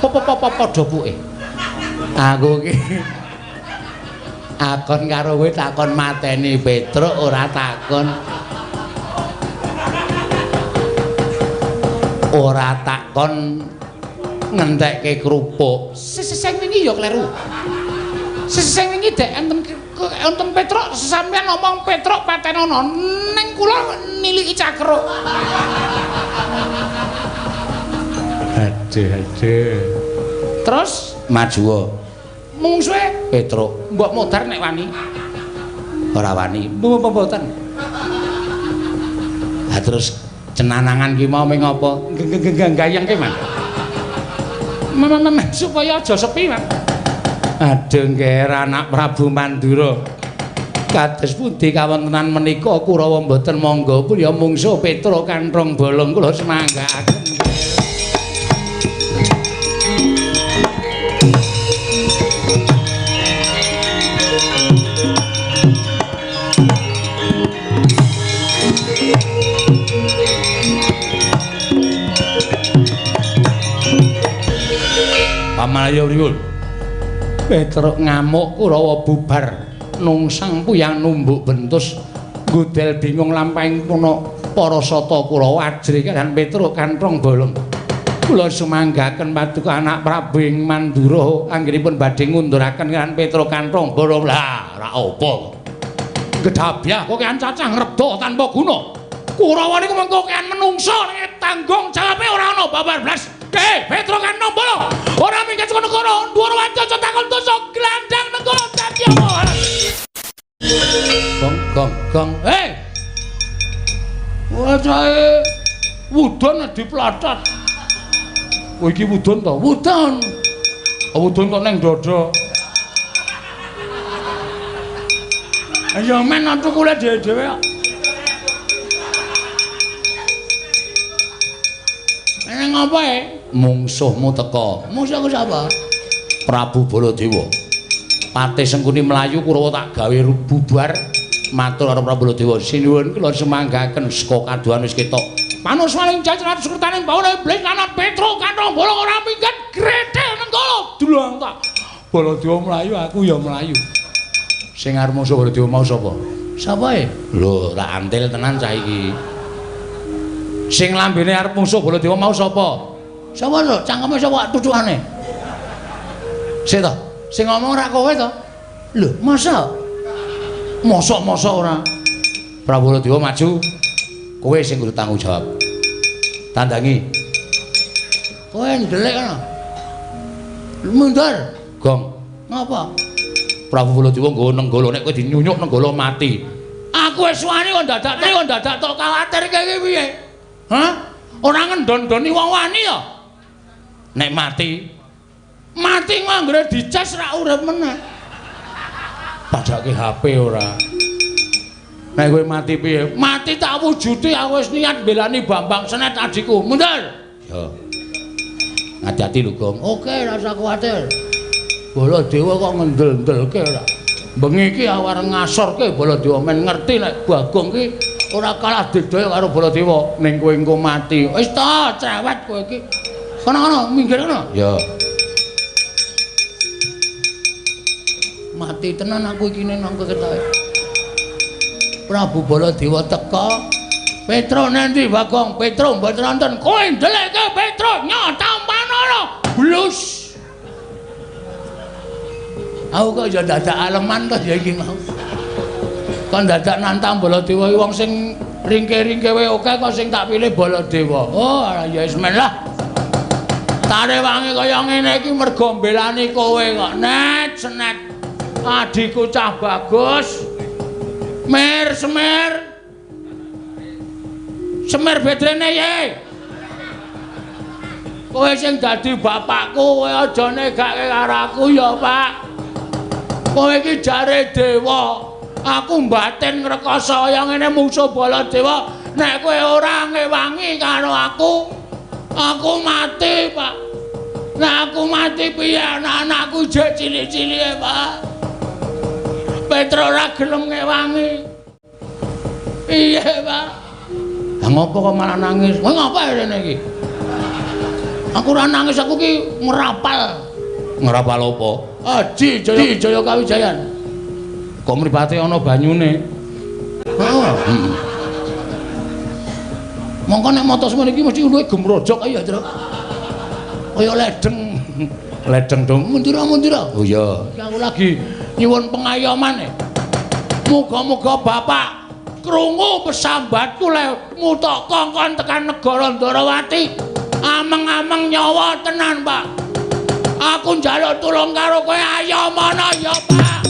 Apa padha puke? Aku iki akon karo kowe takon mateni Petruk ora takon. Ora takon ngentekke kerupuk. Sing wingi ya kleru. Sing wingi dek enten Petruk sampeyan ngomong Petruk patenono ning kula niliki cakruk. Aduh aduh. Terus maju mungsuhe Petruk. Mbok modar nek wani. Ora wani. Mboten. Ha terus cenanangan ki mau ming apa? Gayengke, Mas. Mem supaya aja sepi, Mas. Aduh ngger anak Prabu Mandura. Kados pundi kawontenan menika Kurawa mboten mangga pun ya mungsuh Petruk kanthong bolong kula semanggaaken. Pamalayu pripun? Petruk ngamuk Kurawa bubar nungsang puyang numbuk bentus ngudel bingung lampahing puna para sata Kurawa ajrih kaliyan Petruk kanthong bolong. Kula sumanggaken paduka anak Prabu ing Mandura anggenipun badhe ngunduraken kaliyan Petruk kanthong bolong. Lah ora apa. Gedhabyah kok kean cacah ngrebda tanpa guna. Kurawa niku mengko kean menungsa nek tanggung jawabe ora ana babar blas. Hei, Petruk kanthong bolong. Ora minggat saka negara, dhuwur wanca takon dosa glandang negara dadi apa? Gong gong gong. Hei. Wacahe wudon diplatat. Kowe iki wudon to? Wudon. Wudon kok neng dada. Ayo men tukule dhewe-dhewe kok. Neng apa e? Mungsuhmu teka. Mungsuhku sapa? Prabu Baladewa. Patih Sengkuni mlayu Kurawa tak gawe bubar matur karo Prabu Baladewa. Sinuwun kula semanggaken saka kaduhan wis ketok. Panuswaning jajaran sukertaning bawana iblis lanang Petruk kanthong bolong ora minggat grethel nenggala. Dulang tak. Baladewa mlayu aku ya mlayu. Sing arep mungsuh Baladewa mau sapa? Sapa e? Lho, tak antil tenan cah iki. Sing lambene arep mungsuh Baladewa mau sapa? Sapa lho? Cangkeme sapa tutukane? Sik to. Sing ngomong ora kowe to? Lho, masa? Mosok-mosok ora. Prabu Baladewa maju. Kowe sing kudu tanggung jawab. Tandangi. Kowe ndelik kono. Mundur. Gong. Ngapa? Prabu Baladewa nggo nenggala nek kowe dinyunyuk nenggala mati. Aku wis wani kok dadak tok kuwatir iki piye? Hah? Ora ngendon-ndoni wong wani ya? Nek mati, mati anggere dicas rak urip meneh. Padake HP ora. Nek kowe mati piye? Mati tak wujude aku wis niat mbelani Bambang Senet adikku. Mundur. Ya. Hati-hati lho, Gong. Oke, rasa kuwatir. Baladewa kok ngendel-ndelke ora. Bengi iki aku arep ngasorke Baladewa men ngerti nek Bagong ki ora kalah didaya karo Baladewa ning kowe engko mati. Wis ta, cerewet kowe iki. Kono-kono minggir kono. Ya. Mati tenan aku iki nang ketoke. Prabu Baladewa teka. Petruk nanti Bagong, Petruk mboten nonton. Kowe ndelekke Petruk nyotampanana. Blus. Aku kok ya dadak aleman to ya iki mau. Kon dadak nantang Baladewa iki wong sing ringke-ringke wae oke kok sing tak pilih Baladewa. Oh, ya wis men lah. Tarewangi kaya ngene iki mergo mbelani kowe kok. Net senet. Adikku cah bagus. Mer semer. Semer bedrene ye. Kowe sing dadi bapakku, kowe aja negake karo aku ya, Pak. Kowe iki jare dewa. Aku mbatin ngrekoso kaya ngene mungsuh Baladewa. Nek kowe ora ngewangi karo aku, aku mati, Pak. Nek aku mati piye anak-anakku jek cilik-cilike, Pak. Petro ora gelem ngewangi. Iya, Pak. Lah ngopo kok malah nangis? Kowe ngapa rene iki? Aku ora nangis, aku ki ngrapal. Ngrapal apa? Aji Jaya Jaya Kawijayan. Kok mripate ana banyune? Heeh. Mongko nek mata semene iki mesti luwih gemrojok kaya, Truk. Kaya ledeng. Ledeng dong. Mundura-mundura. Oh iya. Aku lagi nyuwun pengayoman. Muga-muga Bapak krungu pesambatku le mutok kongkon tekan negara Ndorowati. Ameng-ameng nyawa tenan, Pak. Aku njaluk tulung karo kowe, ayo mono ya, Pak.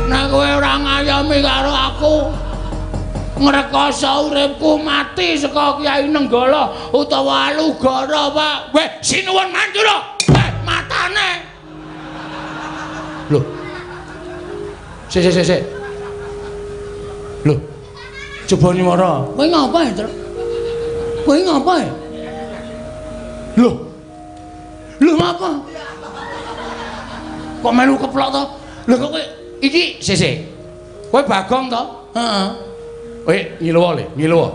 Nek kowe ora ngayomi karo aku, ngrekoso uripku mati saka Kyai Nenggala utawa Alugara, Pak. Weh, sinuwun Mandura. Weh, matane. Lho. Sik sik sik. Lho. Coba nyuwara. Kowe ngapa, Truk? Kowe ngapa? Lho. Lho ngapa? Kok melu keplok to? Lho kok kowe iki sik sik. Kowe Bagong to? Heeh. Kowe ngiluwa le, ngiluwa.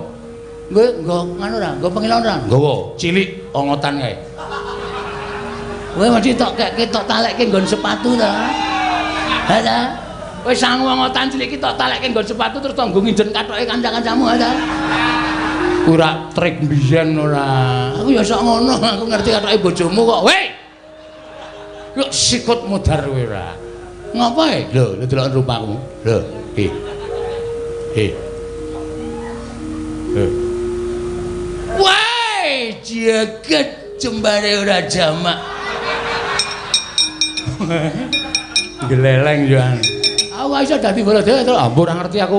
Kowe nggo nganu ora? Nggo pengilon ora? Nggawa, cilik ongotan kae. Kowe mesti tok kekke tok talekke nggon sepatu to. Ha ta? Kowe sangu ongotan cilik iki tok talekke nggon sepatu terus tok nggo nginjen kathoke kanca-kancamu ha ta? Kuwi ora trik mbiyen ora. Aku ya sok ngono, aku ngerti kathoke bojomu kok. Weh. Kok sikut mudhar kowe ora. Ngapa e? Lho, lho delok rupamu. Lho, iki. He. Wah, jagat jembare ora jamak. Gleleng yo. Aku iso dadi Baladewa to. Ampun ora ngerti aku.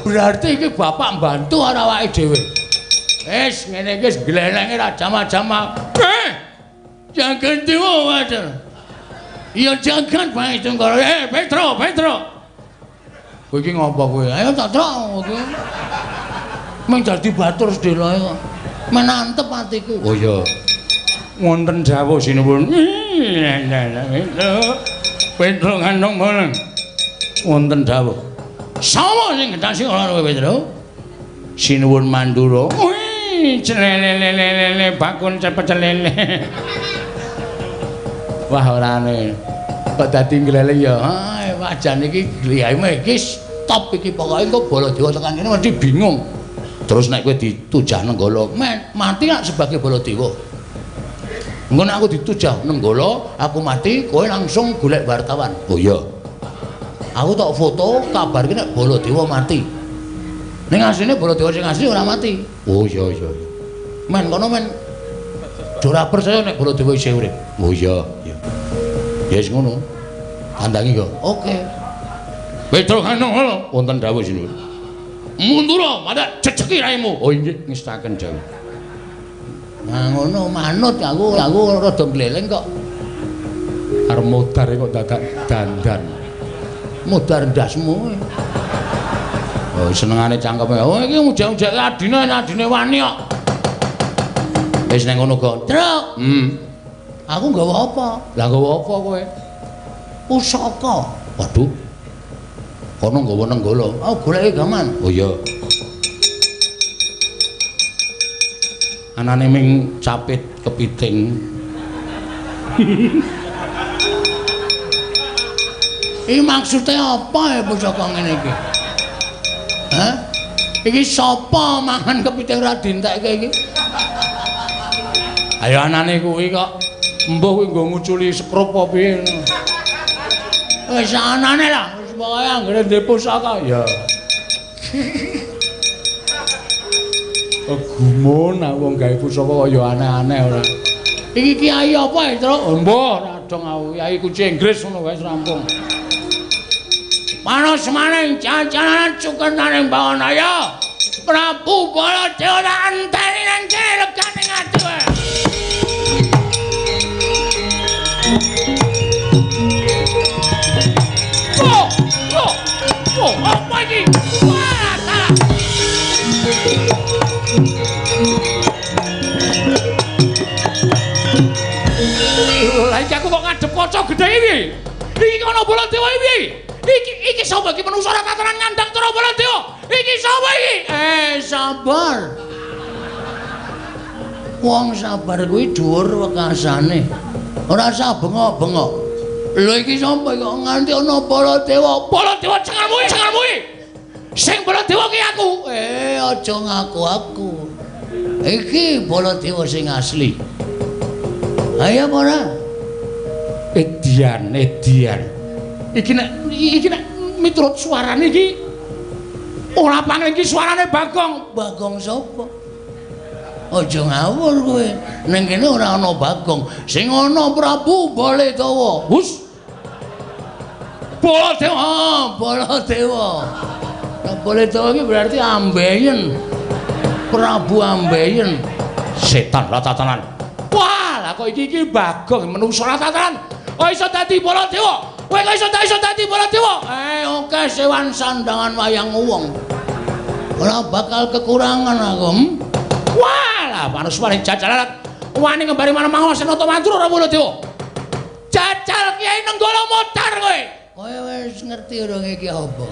Berarti iki bapak mbantu ora awake dhewe. Wis ngene iki wis glelenge ora jamak-jamak. Jagan dewa wajar. Ya jagan bae Tunggara. Petro, Petro. Kowe iki ngopo kowe? Ayo tak trok kowe. Meng dadi batur sedeloe kok. Menantep atiku. Oh iya. Wonten dawuh sinuwun. Petro ngandung boleng. Wonten dawuh. Sapa sing gendhasi ora kowe Petro? Sinuwun Mandura. Wih, celelelelele bakun cepet celele. Wah orane. Kok dadi ngleleng ya. Ha, wajan iki gliyahme iki stop iki pokoke engko Baladewa tekan kene mesti bingung. Terus nek kowe ditujah Nenggala, men mati lak sebagai Baladewa. Engko nek aku ditujah Nenggala, aku mati, kowe langsung golek wartawan. Oh iya. Aku tok foto kabarke nek Baladewa mati. Ning asline Baladewa sing asli ora mati. Oh iya iya iya. Men kono men ora percaya nek Baladewa isih urip. Oh iya iya. Ya wis ngono. Tandangi kok. Oke. Petro ngono wonten dawuh sinuwun. Mundura, madak jejeki raimu. Oh inggih ngestaken dawuh. Nah ngono manut aku, aku rada gleleng kok. Arep modar kok dadak dandan. Modar ndasmu. Oh senengane cangkeme. Oh iki ujek-ujeke adine, adine wani kok. Wis nang ngono kok. Truk. Aku nggawa apa? Lah nggawa apa kowe? Pusaka. Waduh. Kono nggawa Nenggala. Oh, goleki gaman. Oh iya. Anane ming capit kepiting. Iki maksude apa ya pusaka ngene iki? Hah? Iki sapa mangan kepiting ora dientekke iki? Ayo anane kuwi kok embuh kuwi nggo nguculi sekrup apa piye. Wis anane lah, wis pokoke anggere ndek pusaka ya. Gumun aku wong gawe pusaka kaya aneh-aneh ora. Iki kiai apa ya, Truk? Embuh mudhong aku. Yai kunci Inggris ngono wae rampung. Panas maning jajanan cukentaning bangun ayo. Prabu Baladewa tak enteni nang kene legane ati kowe. Oh, oh, oh, apa iki? Wah, salah. Lah iki aku kok ngadep kaca gedhe iki. Iki ana Baladewa iki. Iki sapa iki manungsa ora katoran ngandang cara Baladewa? Iki sapa iki? Sabar. Wong sabar kuwi dhuwur wekasane. Ora usah bengok-bengok. Lho iki sapa kok nganti ana Baladewa? Baladewa cengelmu, cengelmu iki. Sing Baladewa ki aku. Aja ngaku aku. Iki Baladewa sing asli. Ayo ora? Edian, edian. Iki nek miturut suarane iki ora pangling iki suarane Bagong. Bagong sapa? Aja ngawur kowe. Ning kene ora ana Bagong. Sing ana Prabu Baladewa. Hus. Baladewa, Baladewa. Nah, Baladewa iki berarti ambeien. Prabu ambeien. Setan ratatanan. Wah, lah kok iki Bagong menungso ratatanan. Kok iso dadi Baladewa? Kowe kok iso dadi Baladewa? Oke sewan sandangan wayang wong. Ora bakal kekurangan aku. Wah, lah manuswane jajalan wani ngembari manung Senata Mandura ora Baladewa. Jajal Kyai Nenggala modar kowe. Kowe wis ngerti urung iki apa?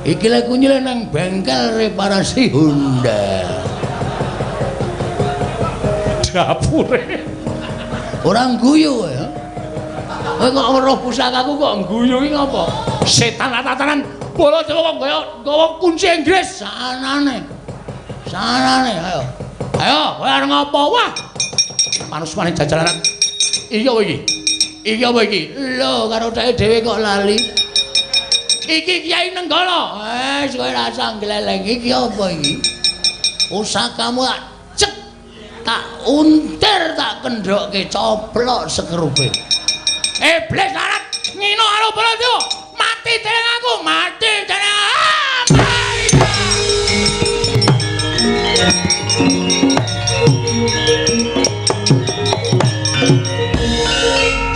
Iki lek kunyile nang bengkel reparasi Honda. Dapure. Ora ngguyu kowe ya. Kowe kok weruh pusakaku kok ngguyu iki ngapa? Setan tatanan Baladewa kok nggawa kunci Inggris. Sanane. Sanane ayo. Ayo, kowe arep ngopo? Wah. Manuswane jajalan. Iki apa iki? Iki apa iki? Lho, karo dheke dhewe kok lali. Iki Kyai Nenggala. Wis kowe rasa ngleleng iki apa iki? Pusakamu tak cek, tak untir, tak kendhokke coplok sekerupe. Iblis larat ngino karo Baladewa. Mati dening aku, mati dening.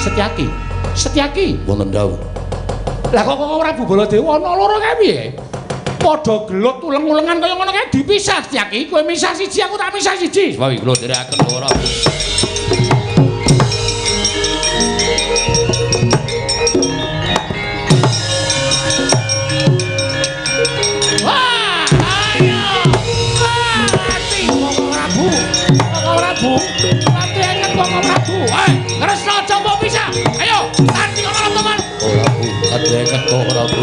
Setyaki, Setyaki wonten dawuh. Lah kok Prabu Baladewa ana loro kae piye? Padha gelut uleng-ulengan kaya ngono kae dipisah Setyaki. Kowe misah siji, aku tak misah siji. Wah, kula dherekaken ora. Wah, ayo. Wah, mati Koko Prabu. Koko Prabu, mati enget Koko Prabu. Hei, Kresna aja mbok pisah. Ayo, tanding ana teman. Ora Bu, adeket kok ora Bu.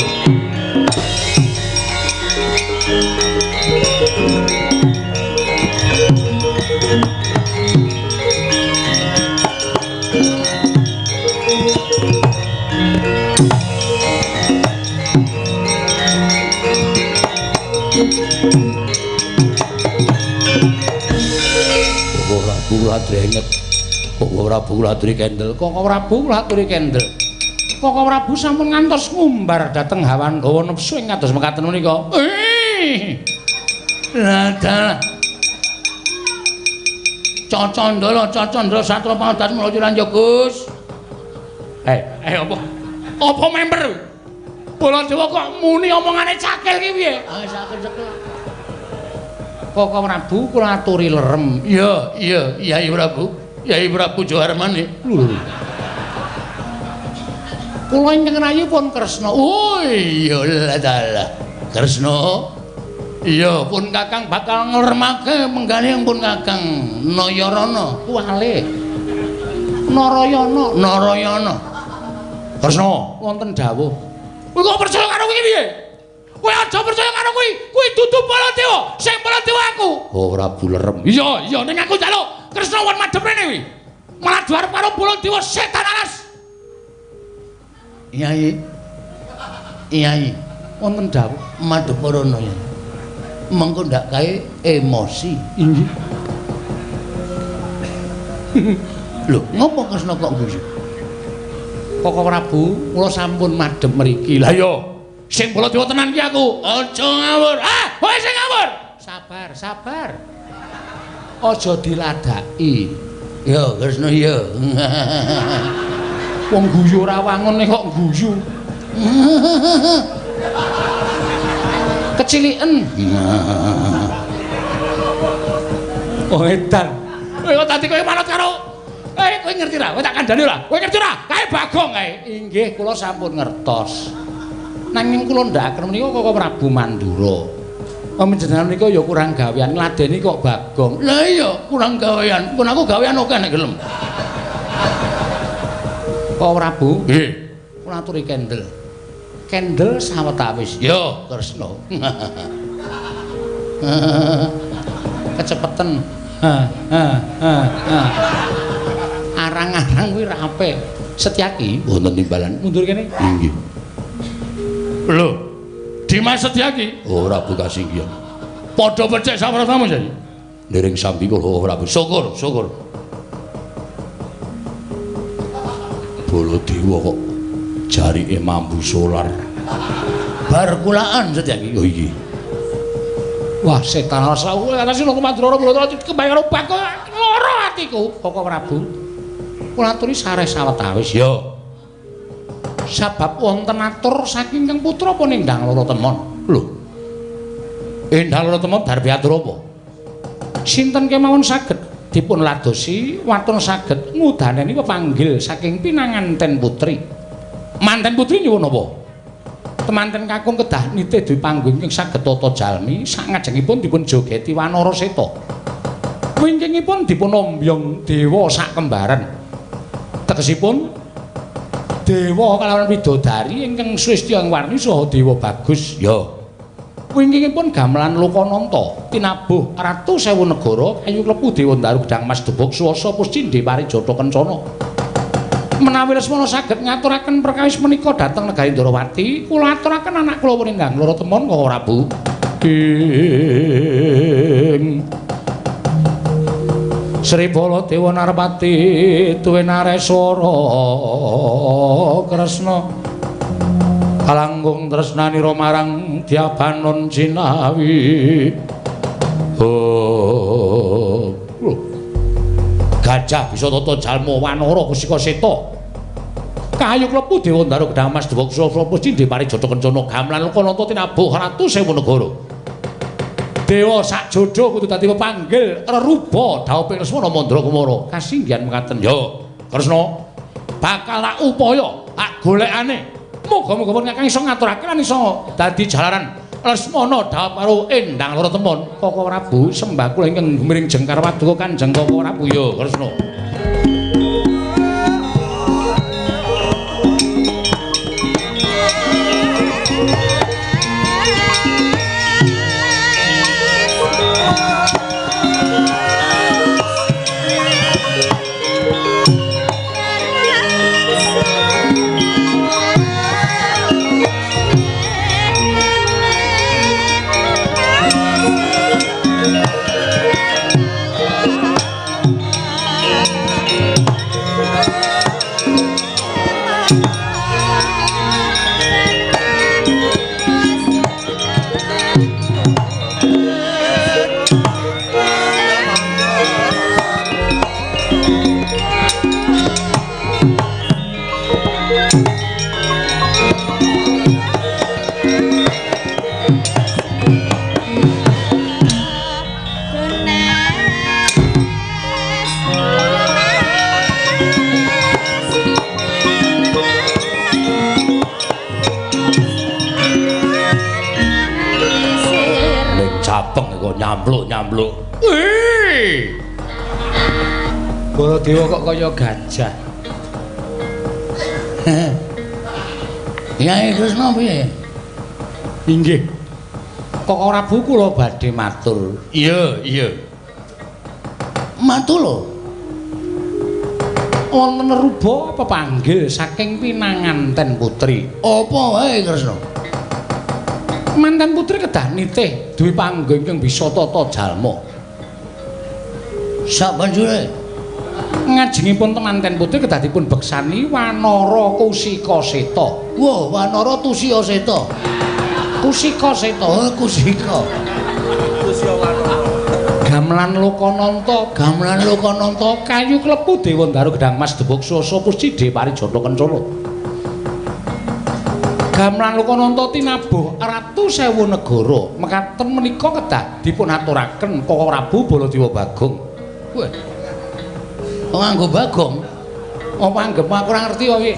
Kok Prabu ladrenget. Kok Prabu ladri kendel. Kok Prabu laturi kendel. Koko Prabu sampun ngantos ngumbar dhateng hawa nafsu ing kados mekaten menika. Lah dalah. Cacandala, cacandala satra pangadas mula ranjo Gus. Apa? Apa member? Baladewa kok muni omongane cakil ki piye? Ah, sakel-sakel. Koko Prabu kula aturi lerem. Iya, iya, Yai Prabu. Yai Prabu Joharmani. Lho. Kula ingkang rayi pun Kresna. Oh iya lah dalah. Kresna. Iya, pun Kakang bakal ngleremake penggane pun Kakang Nayarana. Kuwale. Narayana, Narayana. Kresna, wonten dawuh. Kowe kok percaya karo kuwi piye? Kowe aja percaya karo kuwi. Kuwi dudu Baladewa, sing Baladewa aku. Oh, Prabu lerem. Iya, iya ning aku njaluk Kresna won madhep rene kuwi. Malah arep karo Baladewa setan alas. Yai. Yai, wonten dawuh madhep rono ya. Mengko ndak kae emosi. Inggih. Lho, ngopo Kresna kok guyu? Koko Prabu, kula sampun madhep mriki. Lah iya, sing Baladewa tenan ki aku. Aja ngawur. Ah, kowe sing ngawur. Sabar, sabar. Aja diladaki. Ya, Kresna ya. Wong guyu ora wangune kok guyu. Keciliken. Oh edan. Kowe kok dadi kowe manut karo kowe ngerti ra? Kowe tak kandhani ora? Kowe ngerti ora? Kae Bagong kae. Inggih, kula sampun ngertos. Nanging kula ndhakaken menika Koko Prabu Mandura. Panjenengan menika ya kurang gawean, ngladeni kok Bagong. Lah iya, kurang gawean. Pun aku gawean akeh nek gelem. Koko Prabu? Nggih. Kula aturi kendel. Kendel sawetawis. Yo, Kresna. Kecepetan. Ha ha ha ha. Arang-arang kuwi ra apik. Setyaki wonten timbalan. Mundur kene. Inggih. Lho, Dimas Setyaki? Oh, Prabu Kasinggihan. Padha becik sapratamu saiki. Niring sambi kula Prabu. Syukur, syukur. Baladewa kok jarike mambu solar. Bar kulaan Setyaki. Oh iki. Wah, setan awas atase lho Mandura kula kebayang karo Bagong lara atiku. Koko Prabu. Kula aturi sareh sawetawis. Ya. Sabab wonten atur saking Kang Putra apa Endang Loro Temon. Lho. Endang Loro Temon darbe atur apa? Sinten kemawon saged dipun ladosi waton saged ngudaneni pepanggil saking pinanganten putri. Manten putri nyuwun apa? Temanten kakung kedah nitih dwi panggung ingkang saged tata jalmi sangajengipun dipun jogeti wanara seta. Wingkingipun dipun ombyong dewa sak kembaran. Tegesipun dewa kalawan widodari ingkang swestya warni saha dewa bagus. Ya. Wingkingipun gamelan Lokananta tinabuh ratu sewu negara kayu klepu dewa ndaru gedang mas debog swasa puscindhe parijata kencana. Menawi Lesmana saged ngaturaken perkawis menika dhateng negari Ndrawati, kula aturaken anak kula Endang Loro Temon Koko Prabu. Ing Sri Baladewa Narpati tuwin Areswara Kresna kalangkung tresnanira marang Dyabanon Jinawi. Oh. Gajah bisa tata jalma wanara kusika seta. Kayu klepu dewa ndaru gedang mas dewok sastra puscindhe parijata kencana gamelan Lokananta tinabuh ratu sewu negara. Dewa sak jodho kudu dadi pepanggil reruba dhawuhing Lesmana Mandra Kumara. Kasinggihan mekaten. Ya, Kresna bakal tak upaya tak golekane. Muga-muga pun kakang iso ngaturake lan iso dadi jalaran Lesmana dhawuh karo Endang Loro Temon. Koko Prabu sembah kula ingkang gumiring jengkar paduka Kanjeng Koko Prabu. Ya, Kresna. Nyambluk-nyambluk. Wih. Baladewa kok kaya gajah. Yai Kresna piye? Inggih. Koko Prabu kula badhe matur. Iya, iya. Matur lho. Wonten ruba pepanggil saking pinanganten putri. Apa wae Kresna? Manten putri kedah nitih duwe panggon ingkang bisa tata jalma. Sabanjure Ngajengipun temanten putri kedah dipun beksani Wanara Kusika Seta. Wah, Wanara Tusya Seta. Kusika Seta. Oh, Kusika. Kusya Wanara. Gamelan Lokananta, Gamelan Lokananta, kayu klepu Dewa Ndaru Gedang Mas Debok Swasa Puscide Parijata Kencana. Gamelan Lokananta tinabuh ratu sewu negara. Mekaten menika kedah dipun aturaken Koko Prabu Baladewa Bagong. Wah. Kok nganggo Bagong? Apa anggep aku ora ngerti kok iki.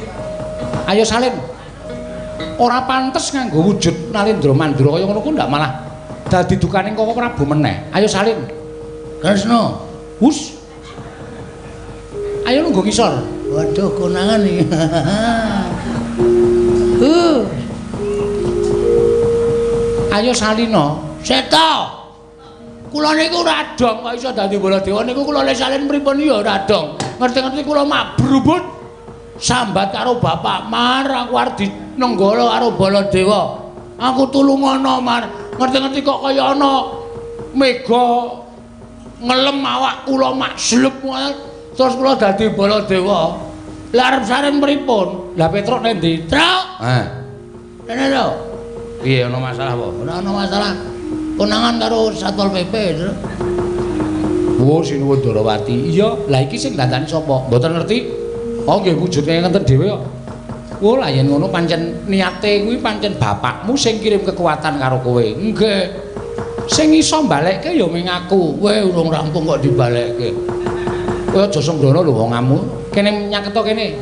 Ayo salin. Ora pantes nganggo wujud Nalendra Mandura kaya ngono ku ndak malah dadi dukaning Koko Prabu meneh. Ayo salin. Kresna. Hus. Ayo nunggu ngisor. Waduh, konangan iki. Ayo salina. Seta. Kula niku ora dong kok iso dadi Baladewa niku kula le salin pripun ya ora dong. Ngerti-ngerti kula mak brubut sambat karo bapak Mar, aku arep dinenggala karo Baladewa. Aku tulungono Mar. Ngerti-ngerti kok kaya ana mega ngelem awak kula mak slep terus kula dadi Baladewa. Lah arep saren pripun? Lah Petruk nek ndi? Truk. Heh. Rene lho. Piye ana masalah apa? Ora ana masalah. Konangan karo Satpol PP, Truk. Oh, Sinuwun Darawati. Iya, lah iki sing dandani sapa? Mboten ngerti. Oh, nggih wujudnya ngenten dhewe kok. Oh, lah yen ngono pancen niate kuwi pancen bapakmu sing kirim kekuatan karo kowe. Nggih. Sing iso mbalekke ya ming aku. Kowe urung rampung kok dibalekke. Kowe aja sembrono lho wong amu. Kene nyaketo kene.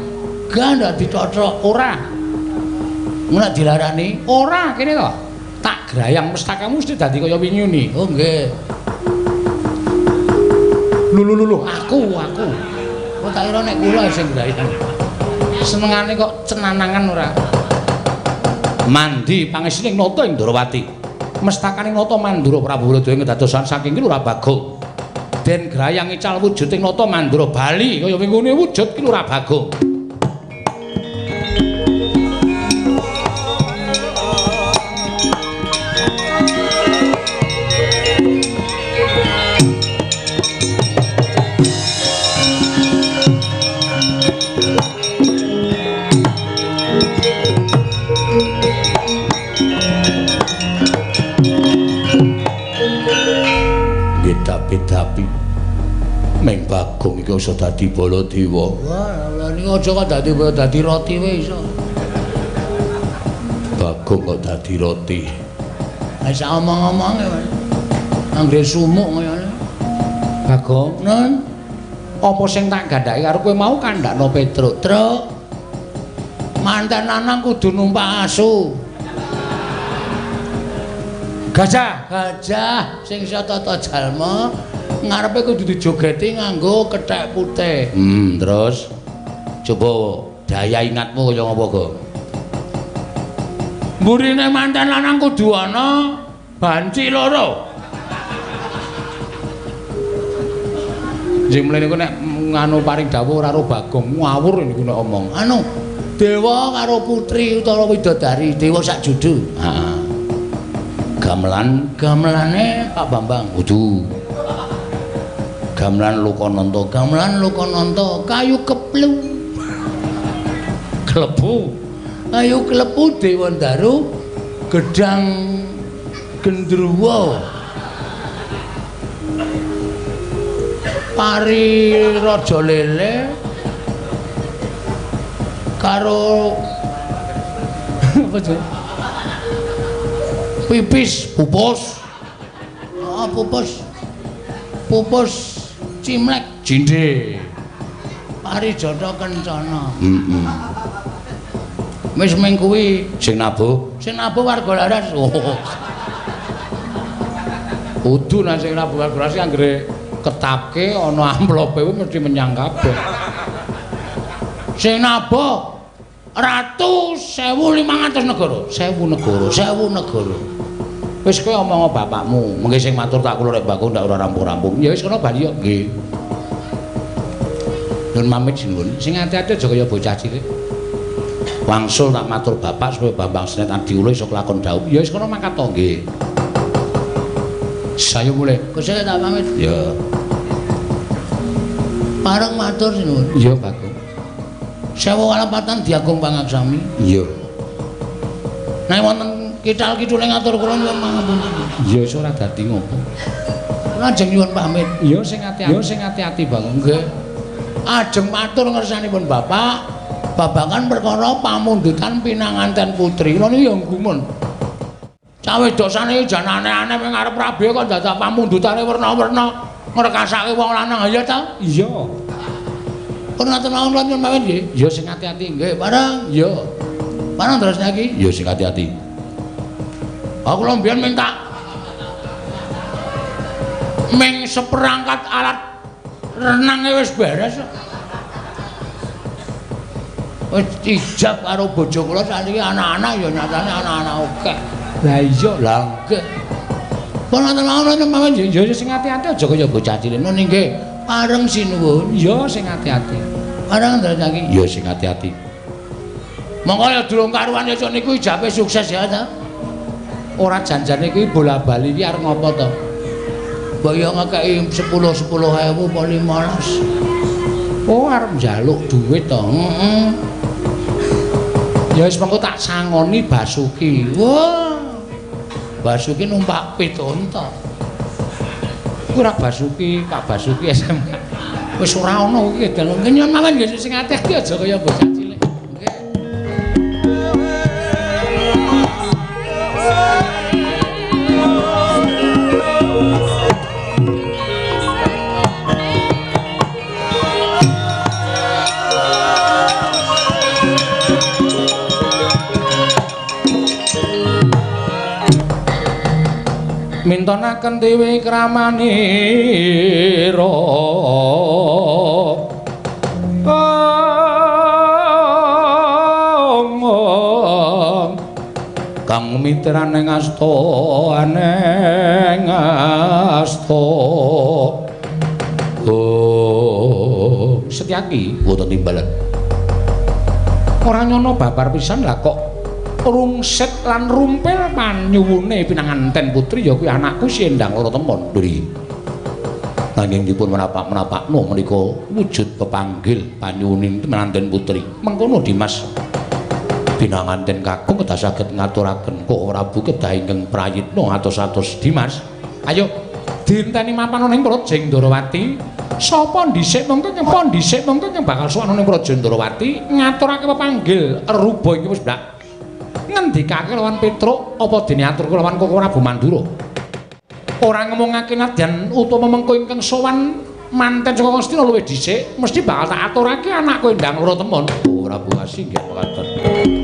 Gak ndak dicocok. Ora. Ora dilarani. Ora kene to. Tak grayang mestakamu mesti dadi kaya wingi. Oh nggih. Lho lho lho aku. Kok tak kira nek kula sing grayang. Senengane kok cenanangan ora. Mandi pangesining nata ing Ndrawati. Mestakane nata Mandura Prabu Baladewa kedadosan saking ki Lurah Bagong. Den grayang ical wujuding nata Mandura bali kaya wingune wujud ki Lurah Bagong. Bedapi meng Bagong iki iso dadi Baladewa. Wah, lha niku aja kok dadi dadi roti wae iso. Bagong kok dadi roti. Ha sak omong-omonge anggere sumuk kayane. Bagong, Nun, apa sing tak gandhake karo kowe mau kandhakno Petruk? Truk. Manten lanang kudu numpak asu. Gajah, gajah sing iso tata jalma ngarepe kudu dijogeti nganggo kethek putih. Terus coba daya ingatmu kaya ngapa, Gong? Mburine manten lanang kudu ana banci loro. Sing mlene niku nek nganu paring dawuh ora karo Bagong, ngawur niku nek omong. Anu, dewa karo putri utawa widodari, dewa sak judu. Heeh. Gamelan, gamelane Pak Bambang. Kudu. Gamelan Lokananta, gamelan Lokananta, kayu keplu. Klebu. Kayu klepu Dewa Ndaru, gedang gendruwo. Pari Raja Lele karo apa jenenge? Pipis, pupus. Oh, pupus. Pupus cimlek cindhe. Parijata kencana. Heeh. Wis ming kuwi sing nabuh, sing nabuh warga laras. Oh. Kudu nek sing nabuh warga laras anggere ketapke ana amplope kuwi mesti menyang kabeh. Sing nabuh Ratu 1500 negara, 1000 negara, 1000 negara. Wis kowe omong bapakmu, mengke sing matur tak kula rek Bagong ndak ora rampung-rampung. Ya wis kono bali yo. Nggih. Nyun pamit sinuwun. Sing ati-ati aja kaya bocah cilik. Wangsul tak matur bapak supaya Bambang Senet Adiwula iso kelakon dhawuh. Ya wis kono mangkat to nggih. Sayo mulih. Gusti tak pamit. Ya. Pareng matur sinuwun. Iya, Bagong. Sewu kalepatan diagung pangaksami. Iya. Nek wonten kithal kidule ngatur kula nyuwun pangapunten. Iya, wis ora dadi ngopo. Kula ajeng nyuwun pamit. Iya, sing ati-ati. Iya, sing ati-ati, Bagong. Nggih. Ajeng matur ngersanipun Bapak babagan perkara pamundutan pinanganten putri. Kula niki ya gumun. Cah wedok saniki jan aneh-aneh ming arep rabi kok dadak pamundutane werna-werna ngrekasake wong lanang. Ya ta? Iya. Pun ngaten mawon kula nyuwun pamit nggih. Ya sing ati-ati nggih, bareng. Iya. Bareng terus iki. Ya sing ati-ati. Aku lho mbiyen minta ming seperangkat alat renange wis beres. Wis ijab karo bojo kula sakniki anak-anak ya nyatane anak-anak akeh. Lah iya, lah nggih. Pun ngaten mawon mawon ya sing ati-ati aja kaya bocah cilik. Nun nggih, pareng sinuwun. Ya sing ati-ati. Pareng terus iki. Ya sing ati-ati. Monggo ya durung karuan ya niku ijabe sukses ya ta. Ora janjane kuwi bola-bali iki arep ngopo to? Mbok ya ngekeki 10-10 ewu apa 15. Oh arep njaluk duit to. Heeh. Ya wis mengko tak sangoni Basuki. Wah. Basuki numpak pit unta. Kuwi ora Basuki, Pak Basuki SMK. Wis ora ana iki dalu. Nyuwun mawon nggih sing ati-ati aja kaya bocah cilik. Nggih. Mintonaken dewi kramanira kang mitran ing asta aneng asta. Oh Setyaki wonten timbalan. Ora nyono babar pisan lah kok rungsit lan rumpil panyuwune pinanganten putri ya kuwi anakku si Endang Loro Temon. Duri. Nanging dipun menapak-menapakno menika wujud pepanggil panyuwune pinanganten putri. Mengkono Dimas. Pinanganten kakung kedah saged ngaturaken kok Prabu kedah ingkang prayitna atos-atos Dimas. Ayo dienteni mapan ana ing Praja Ndorowati. Sapa dhisik mengko nyepon dhisik mengko bakal sowan ana ing Praja Ndorowati ngaturake pepanggil ruba iki wis blak. Ngendikake lawan Petruk apa dene aturke lawan Koko Prabu Mandura. Ora ngomongake nadyan utama mengko ingkang sowan manten saka Ngastina luwih dhisik mesti bakal tak aturake anakku Endang Loro Temon. Oh Prabu Asih nggih mekaten.